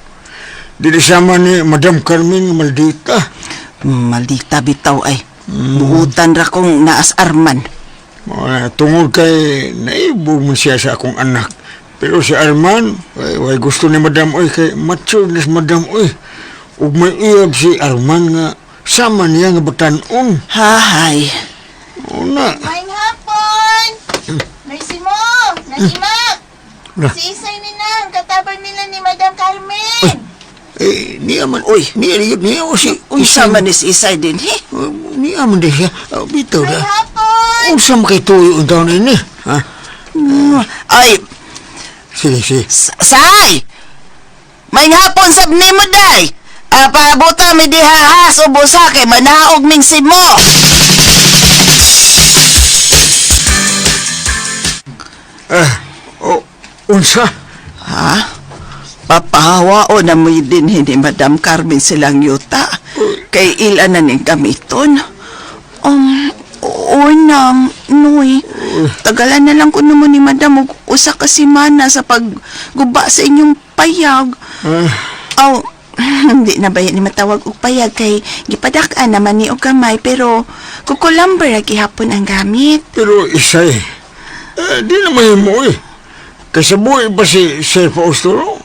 Dili sama ni Madam Carmen nga maldita. Maldita bitaw ay. Buutan ra kong naas Arman. Mga tungod kay naibog man siya sa akong anak. Pero si Arman, ay, way gusto ni Madam oy kay mature na si Madam oy. Ug may iyab si Arman nga sama niya nga batanon. Hahay. Una. Maing hapon! Mercy mo! Naimak! Lah. Si Isay Minang, katabang nila ni Madam Carmen. Eh, niya man. Uy. Niya niya niya o si Unsa man ni si Isay din, he? Niya man di siya. Oh, bitaw na. Hapon! Unsa man kay tuyo ang taon ini? Ha? Ay, Sige, sige. Say! Maing hapon sab nimo day! Ah, paabuta mi diha ha, subusa kay manaog ming simo. Ah, oh, unsa? Ha? Papahawao na mo din ni Madam Carmen silang yuta. Kay ila na ning gamiton. Oo nang, Noy. Tagalan na lang ko naman ni Madam og usa ka semana sa pagguba sa inyong payag. Aw, hindi na ba yan ni matawag og payag kay gipadak-an naman ni og gamay pero kukulamber ra gihapon ang gamit. Pero isay, eh, di na mahimo eh. Kasi buhay pa si Sir Fausto, no?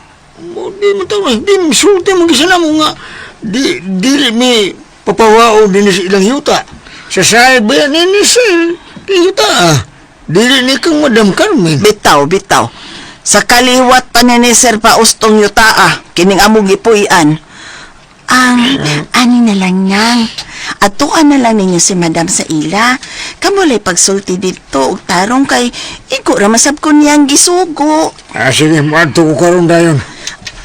O, di mo tama, di mo sulti mo gisa na mo nga. Di, di mi papawao din sa ilang yuta. Sa sahil ba yan, ini sir, di yuta ah. Dili ni kang Madam Carmen. Bitaw, bitaw. Sa kaliwat pa ni Sir Paustong yutaa, kining among gipuy-an. Ang, ani na lang nang. Atuan na lang ninyo si Madam sa ila. Kamulay pagsulti dito, og tarong kay igo ra masab ko niyang gisugo. Ah, sige, maadto ko karon dayon.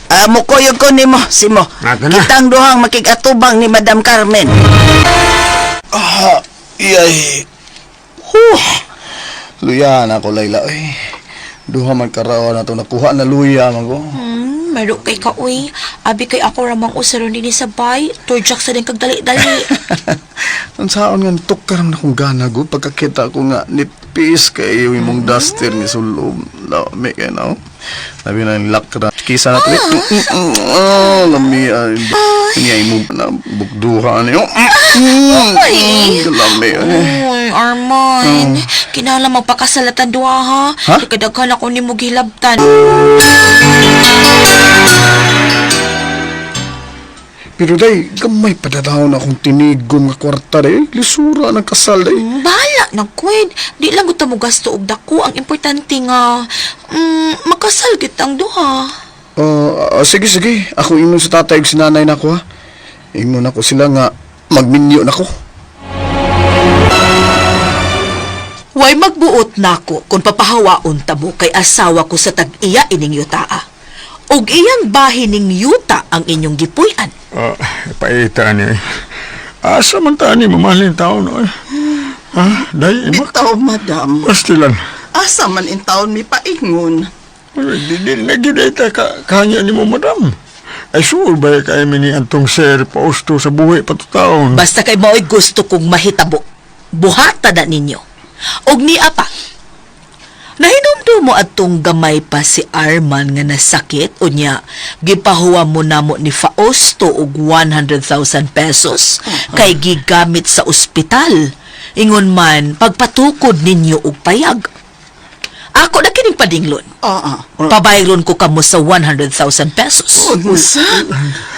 Ah, mukuyog ko nimo, Simo. Ato na. Kitang duhang makig-atubang ni Madam Carmen. Ah, iyay. Huh. Luya na ako, Layla. Ay, duha man karaon na ito. Nakuha na luya man ko. Maro kay ka uy. Abi kay ako ramang usaron dinhi sa bay. Turjak sa din kag dali-dali. Ang saon nga tukar na kong gana go pagkakita ko nga nipis kay iyo imong duster ni sulob. Lami kay no. Labi na yung lakra. Kisa na tuloy. Oh, lami ay. Niya imo na bukduha niyo. Ay. Lami ay. Uy, Arman. Kinahanglan magpakasalatan duha ha. Ha? Kay kadaghan ako nimo gihilabtan. Pero day, gamay padadahon akong tinigom nga kwarta day. Lisura ng kasal day. Bahala na, Queen. Di lang gusto mo gasto og dako. Ang importante nga, makasal kitang duha. Ah, sige, sige. Ako ingon sa tatay ug si nanay nako ha. Ingon ako sila nga magminyo nako. Way magbuot nako kung papahawaon ta mo kay asawa ko sa tag-iya ining yutaa. Og iyang bahin ning yuta ang inyong gipuy-an. Ah, paita ni. Asa man ta ni mamahalin tao no? eh. Ha, day, imak. Bitaw, Madam. Pastilan. Asa man in taon mi paingon. Di, di, nagideta ka, kanya ni mo, madam. Ay, sure ba kay mi ni Antong Sir Fausto sa buhi patutaon? Basta kay mao'y gusto kong mahitabo. Buhata na ninyo. Og niya pa. Nahinumdum mo atong gamay pa si Arman nga nasakit unya gipahuwa mo namo ni Fausto og 100,000 pesos kay gigamit sa ospital. Ingon man pagpatukod ninyo og payag. Ako na kining padinglon. Oo. Pabayron ko kamo sa 100,000 pesos. Unsa?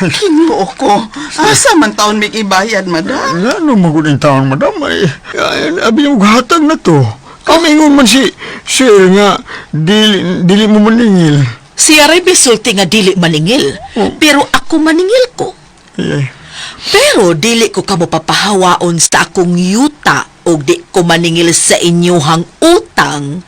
Ginoo ko. Asa man taon mi ibayad, Madam? Ngano magud ang taon, madam? Ay, ay, abi mo hatag na to. Kami ingon man si Sir nga, dili, dili mo maningil. Siya ray bisulti nga dili maningil. Pero ako maningil ko. Ay, Pero dili ko kamo papahawaon sa akong yuta og di ko maningil sa inyuhang utang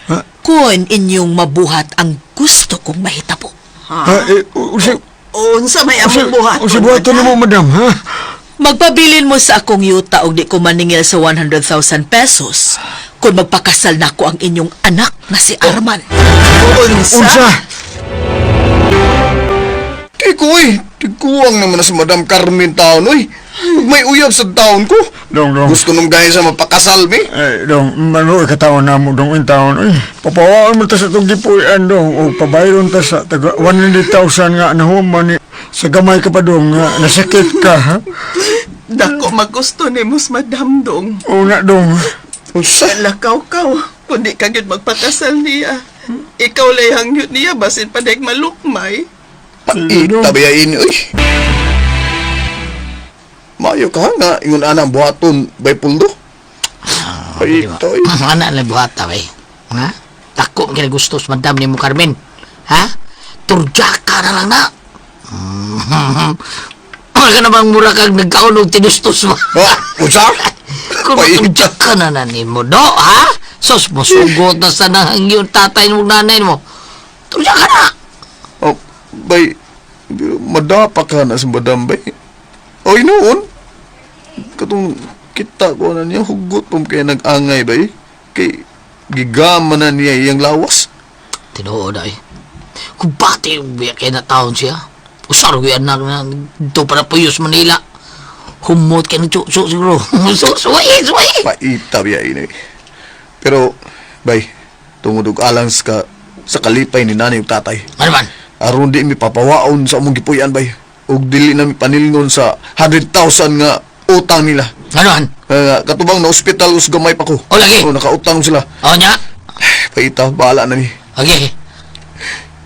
Ha? kun inyong mabuhat ang gusto kong mahitabo. Ha, eh, usi, Unsa may usi, among buhaton? usi buhaton madam? mo, madam, ha? Magpabilin mo sa akong yuta og di ko maningil sa 100,000 pesos kung magpakasal nako ang inyong anak na si Arman. Unsa? Unsa? Kay ko eh. Tiguang naman na si Madam Carmen taon oy. May uyab sa taon ko. Dong, dong. Gusto nung gaya sa mapakasal mi. Eh, dong, mano ikatawan na mo, dong, in taon. Eh, papawaan mo ta sa itong gipuyan, dong. O pabayron ta sa taga 100,000 nga nahuman ni sa gamay ka pa, dong, nga nasakit ka, ha? Dako magusto ni mos madam dong. Una, dong. Unsa? Lakaw kaw, kundi ka gyud magpakasal niya. Ikaw lay hangyot niya basin pa dayeg malukmay. Paita bayain oy. Mayo ka nga ingon ana ang buhaton bay puldo. Paita oy. Anak na buhata, bay. Ha? Dako ang kinagusto sa madam ni mo, Carmen. Ha? Turjaka na lang na. Wala ka na bang mura kag nagkaon og tinustos mo? Ha? Unsa? Kung Paita. maturjaka na na ni mo, do, ha? Sos, musugot na sa nang yung tatay mo, nanay mo. Turjaka na! Oh, bay, madapa ka na sa madam bay. Oy noon. Katong kita ko na niya hugot pum kay nag-angay bay. Kay gigama na niya iyang lawas. Tinuod ay. Kung bati, biya kay na taon siya. Usar ko yan na, dito para puyos Manila. Humot kay ng tsutsu siguro. Suway, suway! Paita biya ini. Pero bay, tungod og alang sa sa kalipay ni nanay ug tatay. Ano man? Aron di mi papawaon sa among gipuy-an bay. Ug dili na mi panilngon sa 100,000 nga utang nila. Ano man? Katubang na ospital us gamay pa ko. O, lagi. O, nakautang sila. O nya? Paita, bahala na mi. Okay.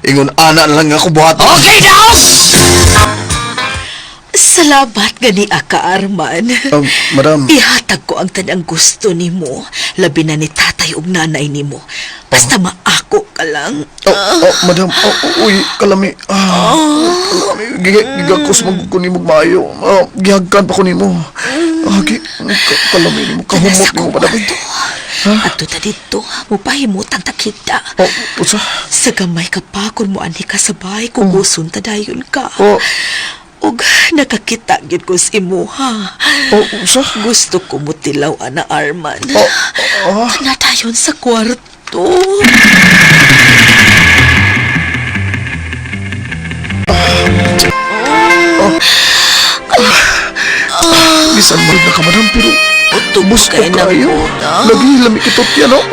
Ingon ana na lang ako buhaton. Okay daw! Salamat gani aka Arman. Madam. Ihatag ko ang tanang gusto nimo, labi na ni tatay ug nanay nimo. Basta maako ka lang. Oh, oh, madam. Oh, oh, uy, kalami. Ah, kalami. Gigakos mo ko nimo maayo. Ah, gihagkan pa ko nimo. Ah, kalami nimo. Kahumot nimo, madam. Adto ta didto, mupahimutang ta kita. Oh, usa. Sa gamay ka pa kung moanhi ka sa bahay, kung guson ta dayon ka. Oh. Ug nakakita gyud ko sa imuha. Oh, usa. Gusto ko mo tilaw ana Arman. Oh, ah. Tana dayon sa kwarto. Bisan mo na ka, madam, pero Utog gusto kay na kayo. ko na. Lagi, lami kitot yan, oh.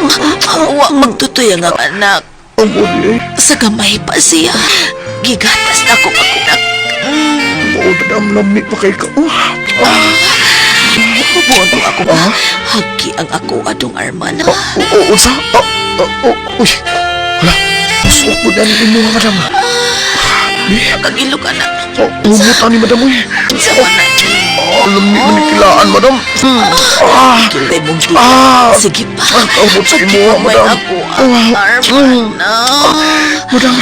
Wa magtutoy ang anak. Ang body, eh. Sa gamay pa siya. Gigatas na ko ako na. Oh, madam, lami pa kay ka. Oh, ah. Mabuo ako. Ah? Hagi ang ako adong Arman. Oh, oh, unsa? Oh, oh, oh, uy. Hala, pasok mo na ni mo, madam. Eh, Kagilo ka na. oh, humot ni madam, uy. Sa na. Oh, lami mo ni kilaan, madam. Ah, Kay mong dila. Ah! Sige pa. Ah, abot sa imuha, Pagkimay madam. ako ang Ah, Arman. Ah. Madam,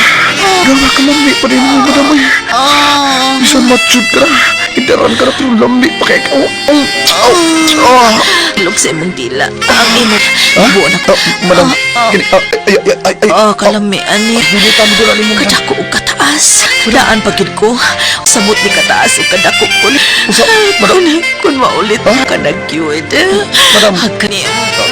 madam, kalami pa rin mo, madam, uy. Ah. Bisan matsud ka na. Idaran ka na, pero lami pa kay ka. Oh, oh, oh, ah. Ilog sa imong dila. Ang imo. Ah? Buo na ko. Ah, madam, kini, ah, ay, ay, ay, ay. Ah, kalami ani. Humutan ko na ni mo, madam. Kadako og kataas. Daan pa gyud ko. Samot ni kataas og kadako ko. Usa, madam. Kun maulit Ah? ka nagyud. Madam. Hagani.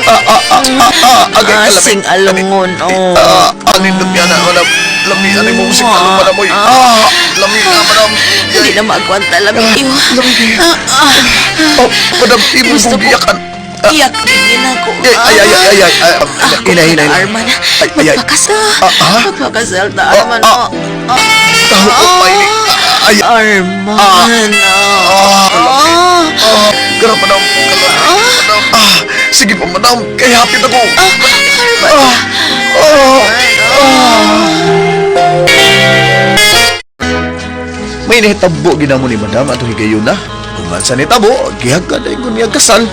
Ah, ah, ah, ah, ah, agay, kalami. Asing alungon. Oh. Ah, anindot niya na, madam. Lami, ano mo musik along, madam, oy. Ah, lami na, madam. Hindi na maagwanta lami. Lami kayo. Ah, ah. Oh, madam, imo Gusto kong ko- iyakan. Ah, Iyak din ako. Ay, ay, ay, ay, ay, ay, Ako ina, ina, ina. Arman. Ay, ay, ay. Magpakasal. Ah, ah? Magpakasal ta, Ah, Arman. ah. Oh, ah. Taho ko pa ini. Ah, ay, Arman. Ah. Ah. Ah, kalami. Ah, gara, madam. Kalami, madam. Ah, sige pa, madam. Kay hapit ako. Ah, ah, ah. May nahitabo ginamo ni madam ato higayon na. Kung man sa nitabo, gihagka dayon ko niya kasal.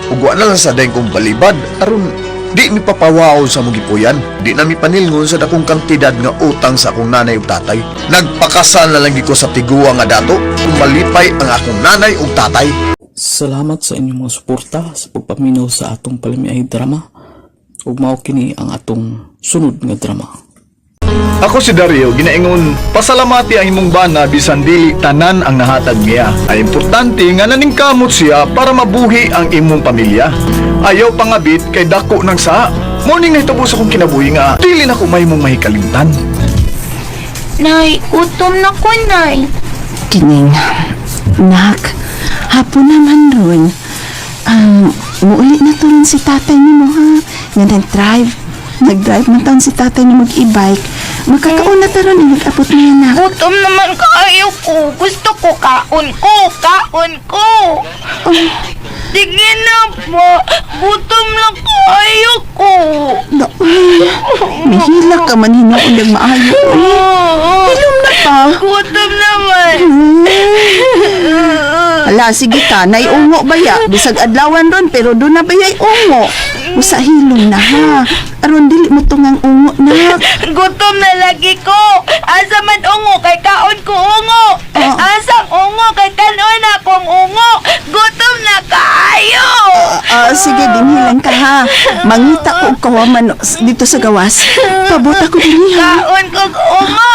Ug wa na lang sa dayon kong balibad aron Di mi papawaon sa mong gipuyan. Di na mi panilngon sa dakong kantidad nga utang sa akong nanay ug tatay. Nagpakasal na lang gid ko sa tiguang nga dato kung malipay ang akong nanay ug tatay. Salamat sa inyong mga suporta sa pagpaminaw sa atong palamiay drama. Ug mao kini ang atong sunod nga drama. Ako si Dario, ginaingon, pasalamati ang imong bana bisan dili tanan ang nahatag niya. Ay importante nga naningkamot siya para mabuhi ang imong pamilya. Ayaw pangabit kay dako ng saa. Morning na sa akong kinabuhi nga dili na ko mahimong mahikalimtan. Nay, gutom na ko, Nay. Kining, nak, hapon naman ron. Muuli na to ron si tatay ni mo ha. Nga nag-drive. Nag-drive man taon si tatay ni mag e-bike. Makakauna ta ron, nag-abot niya nak. Gutom naman kaayo ko. Gusto ko kaon ko, kaon ko. Sige na po. Gutom na kaayo ko. Daoy, mihila ka man hinuon ng maayo. Uy. Hilom na pa. Gutom naman. Hala, sige ka, naiungo ba ya? Bisag adlawan ron, pero doon na ba ya'y ungo? Usa hilom na ha. Aron dili mo tungang ungo nak. Gutom na lagi ko. Asa man ungo kay kaon ko ungo. Asang ungo kay kanon akong ungo. Gutom na kaayo. Sige, dinhilan ka ha. Mangita ko og kawaman dito sa gawas. Pabuta ko dinhi ha. Kaon ko ungo.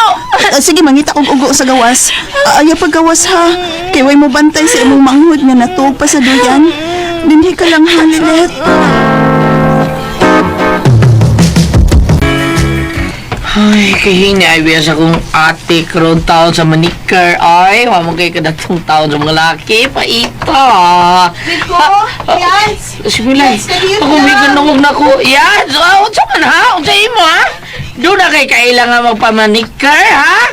Sige, mangita kog ugo sa gawas. Ayaw paggawas ha. Kay way mo bantay sa imong manghod nga natuog pa sa duyan. Dinhi ka lang ha, Lilet. Ay, kahini ay biya sa kong ate karon taon sa manikar. Ay, wa mo kay kadatong taon sa mga laki. Paita. Rico, Yans! Sige lang. Yes, Ako may ganungog na ko. Yan. So, unsa man ha? Unsa imo ha? Doon na kay kailangan magpamanikar ha?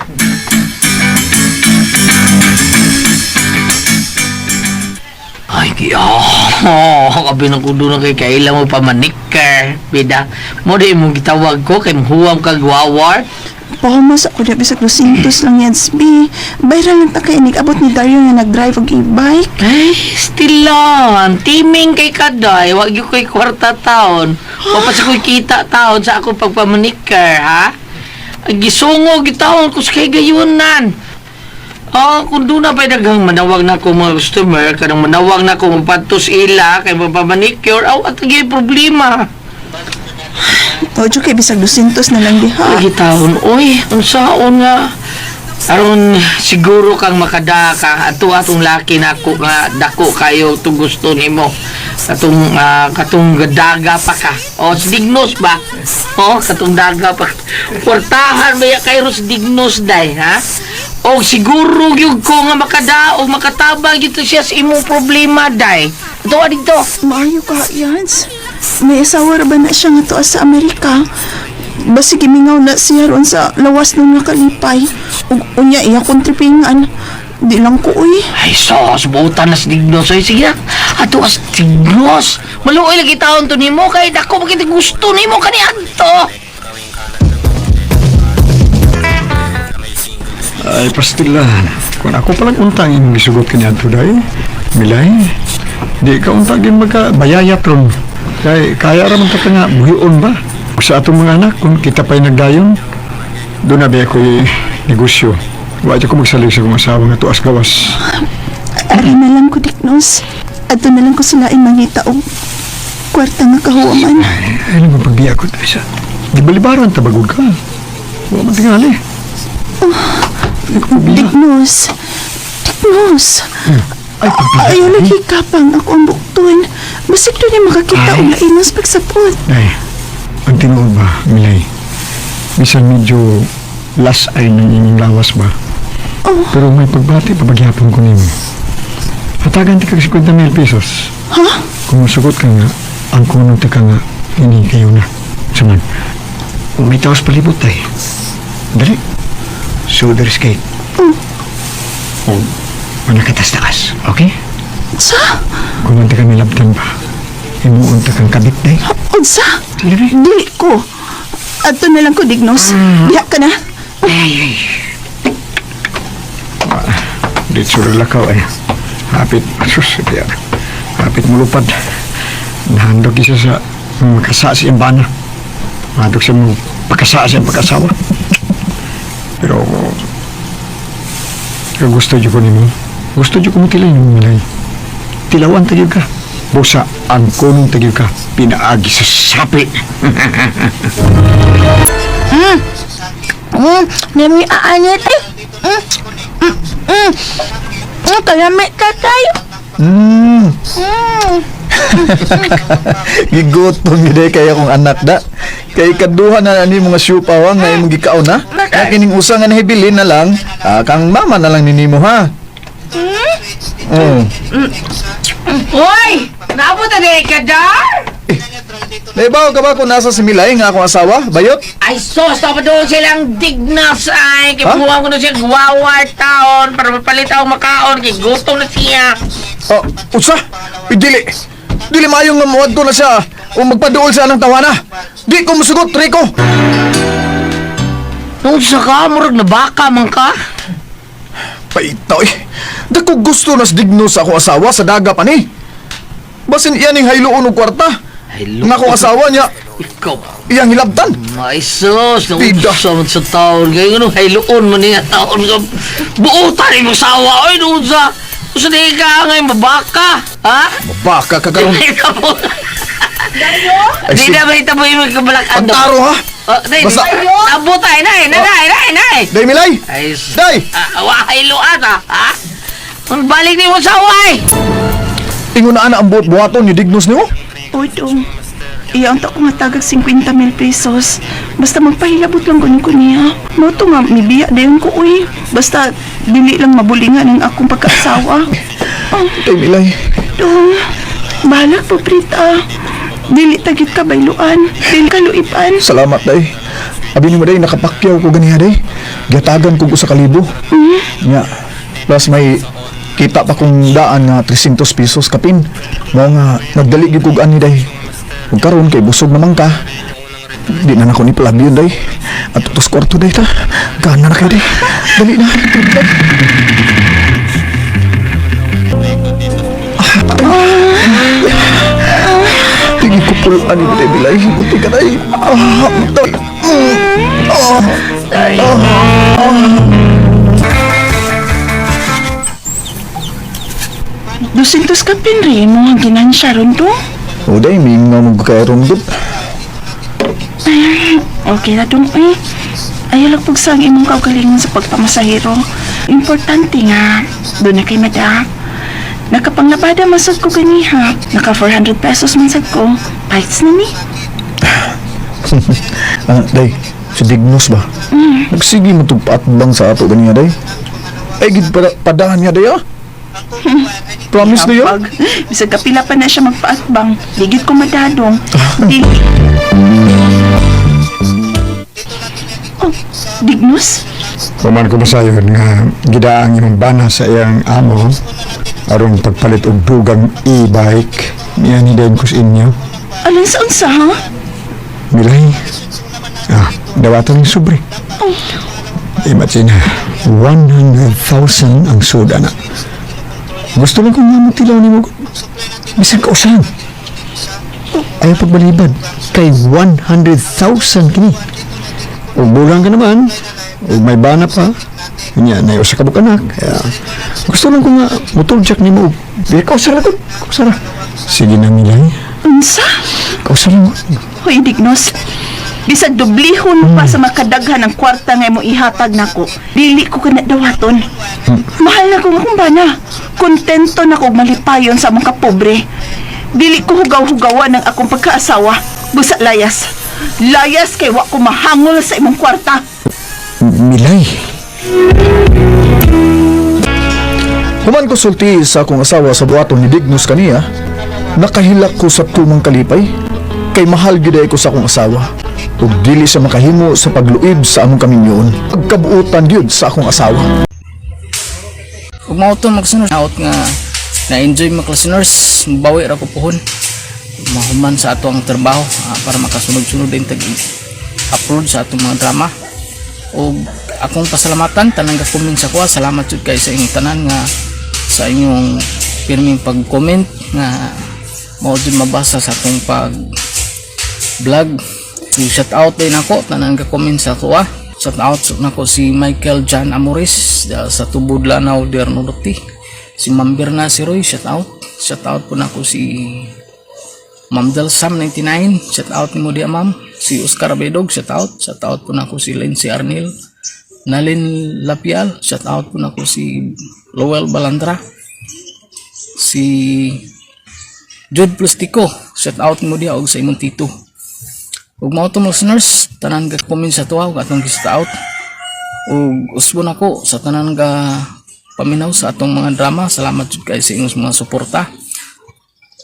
Ay, di oh, kabi na ko doon na kay kailangan magpamanikar. Bida, mo di mo gitawag ko kay huwam kag wawar. Pahumas ako na bisag 200 lang yan, B. Bayran lang ta kay abot ni Dario nga nag-drive og e-bike. Ay, stilan. Timing kay kaday. Wag yung ko'y kwarta taon. Wa pa sa ko'y kita taon sa akong pagpamanikar, ha? Ay, gisungo gitaon ko sa kay gayunan. Oh, kung doon na pa'y daghang manawag na ako mga customer, kanang manawag na ako magpatos ila, kay magpamanicure, aw, at nagyay problema. Ojo kay bisag 200 na lang diha. Lagi taon, oy, unsaon nga. Aron siguro kang makadaka ato atong laki na ako nga dako kayo itong gusto nimo. Katong katong daga pa ka. O dignos ba? O katong daga pa. Kwartahan ba ya kay ros dignos day ha? O siguro gyud ko nga makadaog makatabang gyud to siya sa imong problema day. Ato dito. Maayo ka, Yans. May asawa ra ba na siya nga tuwa sa Amerika? Basig gimingaw na siya ron sa lawas nung nakalipay. Ug unya iya kong tripingan. Di lang ko, uy. Ay, sos, buutan na sa dignos. Ay, sige na. Ato as dignos. Maluoy lagi taon to nimo kay dako pa kita gusto nimo kani adto. Ay, pastilan. Kung ako palang untang imong gisugot kaniadto day, Milay, di ka untang din magka bayayat ron. Kay kaya ra man ta ka nga buhion ba? Sa atong mga anak, kung kita pa'y nagdayon, doon na ba ako'y negosyo. Wa ko magsalig sa akong asawa nga tuas gawas. Ari na lang ko, Diknos. Adto na lang ko sulain mangita og kwarta nga kahuwaman. Ay, alam mo, pagbiya ko tayo sa... Di balibaran, tabagod ka. Wa man tingali. Ay, ko pagbiya. Diknos. Diknos. Ay, pagbiya. Ayaw lagi kapang ako ang bukton. Basig doon yung makakita og lainos pagsapot. Ay, ang tinuod ba, Milay? Bisan medyo las ay ng inyong lawas ba? Oh. Pero may pagbati, pabagyapon ko nimo. Hatagan ti kag 50 mil pesos. Ha? Kung musugot ka nga, ang kunong ti ka nga, ini kayo na. Saman, may taos palibot ay. Dali. Shoulders cake. Oh. O, manakatas-takas, okay? Sa? Kung unta kami labtan ba, imuunta kang kabit day. Unsa? Dili. Dili ko. Adto na lang ko, Dignos. Diha ka na. Dito sa lakaw ay. Hapit, sus, kaya. Hapit mulupad. Nahandog isa sa Makasa sa iyang bana. Madok siya mo pakasa sa iyang pag-asawa. Pero, pero gusto dyan ko nimo. Gusto dyan ko mo tilay nimo Milay. Tilawan tagyog ka. Busa, ang kunong tagyog ka. Pinaagi sa sapi. Nami aanit eh. Kalami tatay. Gigutom yun eh kaya kong anak da. Kay kaduha na ani mga siupaw nga imong gikaon na. Nga kining usa nga nahibilin na lang, ah, kang mama na lang ninimo ha. Oh. Hoy! Naabot na di ka, Dar? Naibaw ka ba kung nasa si Milay nga akong asawa? Bayot? Ay, sos! Dapat doon silang dignas ay! Ha? Kipuha ko na siya guwawa taon para mapalit ako makaon. Kay gutom na siya. Oh, usa? Uy, dili. Dili maayo nga muadto na siya o magpaduol siya ng tawana. Di ko musugot, Rico. Nung sa ka, murag na baka man ka. Paita, eh. Dako gusto nas digno sa akong asawa sa daga pa ni. Basin iyan ning hayloon og kwarta. Hayloon. Nga akong asawa niya, Ikaw, iyang hilabtan. ay sos, Bida. naunsa man sa taon. Ngayon, anong hayloon man niya taon ka. Buotan imong sawa, oy, noon sa... Usa di ka ngayon, babaka, ha? Baka ka karon. Di na po. Ay, Di sige. na ba ito mo yung kabalakan? Pantaro ha. Basta. Basta- Abot ay, nay, nay, nay, nay, nay. Day Milay. Ay, Day. Ah, wa hayloan, ha? Ha? Ang balik ni mo sa way. Ingon na ana ang buot buhaton ni Dignos nimo. Uy, dong. Iya, unta ko nga tagag 50 mil pesos. Basta magpahilabot lang kuno ko niya. Mo to nga, mibiya dayon ko, uy. Basta, dili lang mabulingan ang akong pagkaasawa. Oh, Day Milay. dong. Balag po, Prita. Dili tagit ka bayluan. Dili ka luipan. Salamat day. Abi nimo day nakapakyaw ko ganiha day. Gihatagan ko usa ka libo. Nya. Plus may kita pa kong daan nga 300 pesos kapin. Mao nga nagdali gyud kog ani day. Ug karon kay busog naman ka. Di na nako ni palabyon day. At tos kwarto day ta. Gana na kayo day. Dali na. Tingin ko pulaan ni Day Bilay. Buti ka day. Ah, day. 200 ka pinri mo ang ginansya ron, dong. O day, mingaw mo kay Rondot. Okay na dong, uy. Ayaw lang pugsang imong kaugalingon sa pagpamasahero. Importante nga, doon na kay mada. Nakapanglabada masad ko ganiha. Naka 400 pesos man sad ko. Bites na ni. Ah, day, si Dignos ba? Nagsige mo itong bang sa ato ganiya, day. Ay, gid padahan niya, day, ah. Promise na yun? Pag, bisag kapila pa na siya magpaatbang. Ligid ko madadong. Dili. Oh, Dignus? Human ko masayon nga gidaang imong bana sa iyang amo aron pagpalit og dugang e-bike niya ni dayon ko sa inyo. Alin sa unsa, ha? Milay. Ah, dawatan ng sobre. Imagine, 100,000 ang suda na. Gusto lang kong nga tilaw ni mo. Bisan kausan. Ayaw pagbalibad. Kay 100,000 kini. Ug bulang ka naman. Ug may bana pa. Nya, na usa ka anak. Kaya, gusto lang ko nga mutuljak ni mo. Di, kausara ko. Kausara. Sige na, Milay. Unsa? Kausara mo. Hoy, Dignos. Bisag dublihon pa sa makadaghan ang kwarta nga imong ihatag nako. Dili ko kana dawaton. Mahal na ko nga akong bana. Kontento na ko og malipayon sa among kapobre. Dili ko hugaw-hugawan ang akong pagkaasawa. Busa layas. Layas kay wa ko mahangol sa imong kwarta. Milay. Human ko sulti sa akong asawa sa buhaton ni Dignos kaniya, nakahilak ko sa tumang kalipay. Kay mahal gyud ay ko sa akong asawa. Ug dili siya makahimo sa pagluib sa among kaminyoon. Pagkabuotan gyud sa akong asawa. Ug mao to mga listeners, out nga na-enjoy mga listeners, mabawi ra ko puhon. Mahuman sa ato ang trabaho para makasunod-sunod din tag upload sa atong mga drama. Ug akong pasalamatan tanang ga-comment sa kuha, salamat jud kay sa inyong tanan nga sa inyong pirming pag-comment nga mao jud mabasa sa atong pag vlog. Shout out din ako tanan ka comment sa ato ah. Shout out nako si Michael John Amoris sa Tubod, Lanao del Norte. Si Ma'am Berna si Roy, shout out. Shout out po nako si Ma'am Del Sam 99, shout out nimo diya, ma'am. Si Oscar Bedog, shout out. Shout out po nako si Lindsay Arnil. Nalin Lapial, shout out po nako si Lowell Balandra. Si Jude Plastico, shout out mo diya og sa imong tito. Ug mao to, mga listeners, tanan ga comment sa tuwa ug atong gi-shout out. Ug usbon ako sa tanan ga paminaw sa atong mga drama. Salamat jud kay sa inyong mga suporta.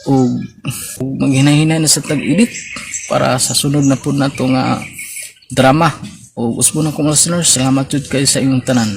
Ug maghinay-hinay na sa tag-edit para sa sunod na pud nato nga drama. Ug usbon ako, mga listeners, salamat jud kay sa inyong tanan.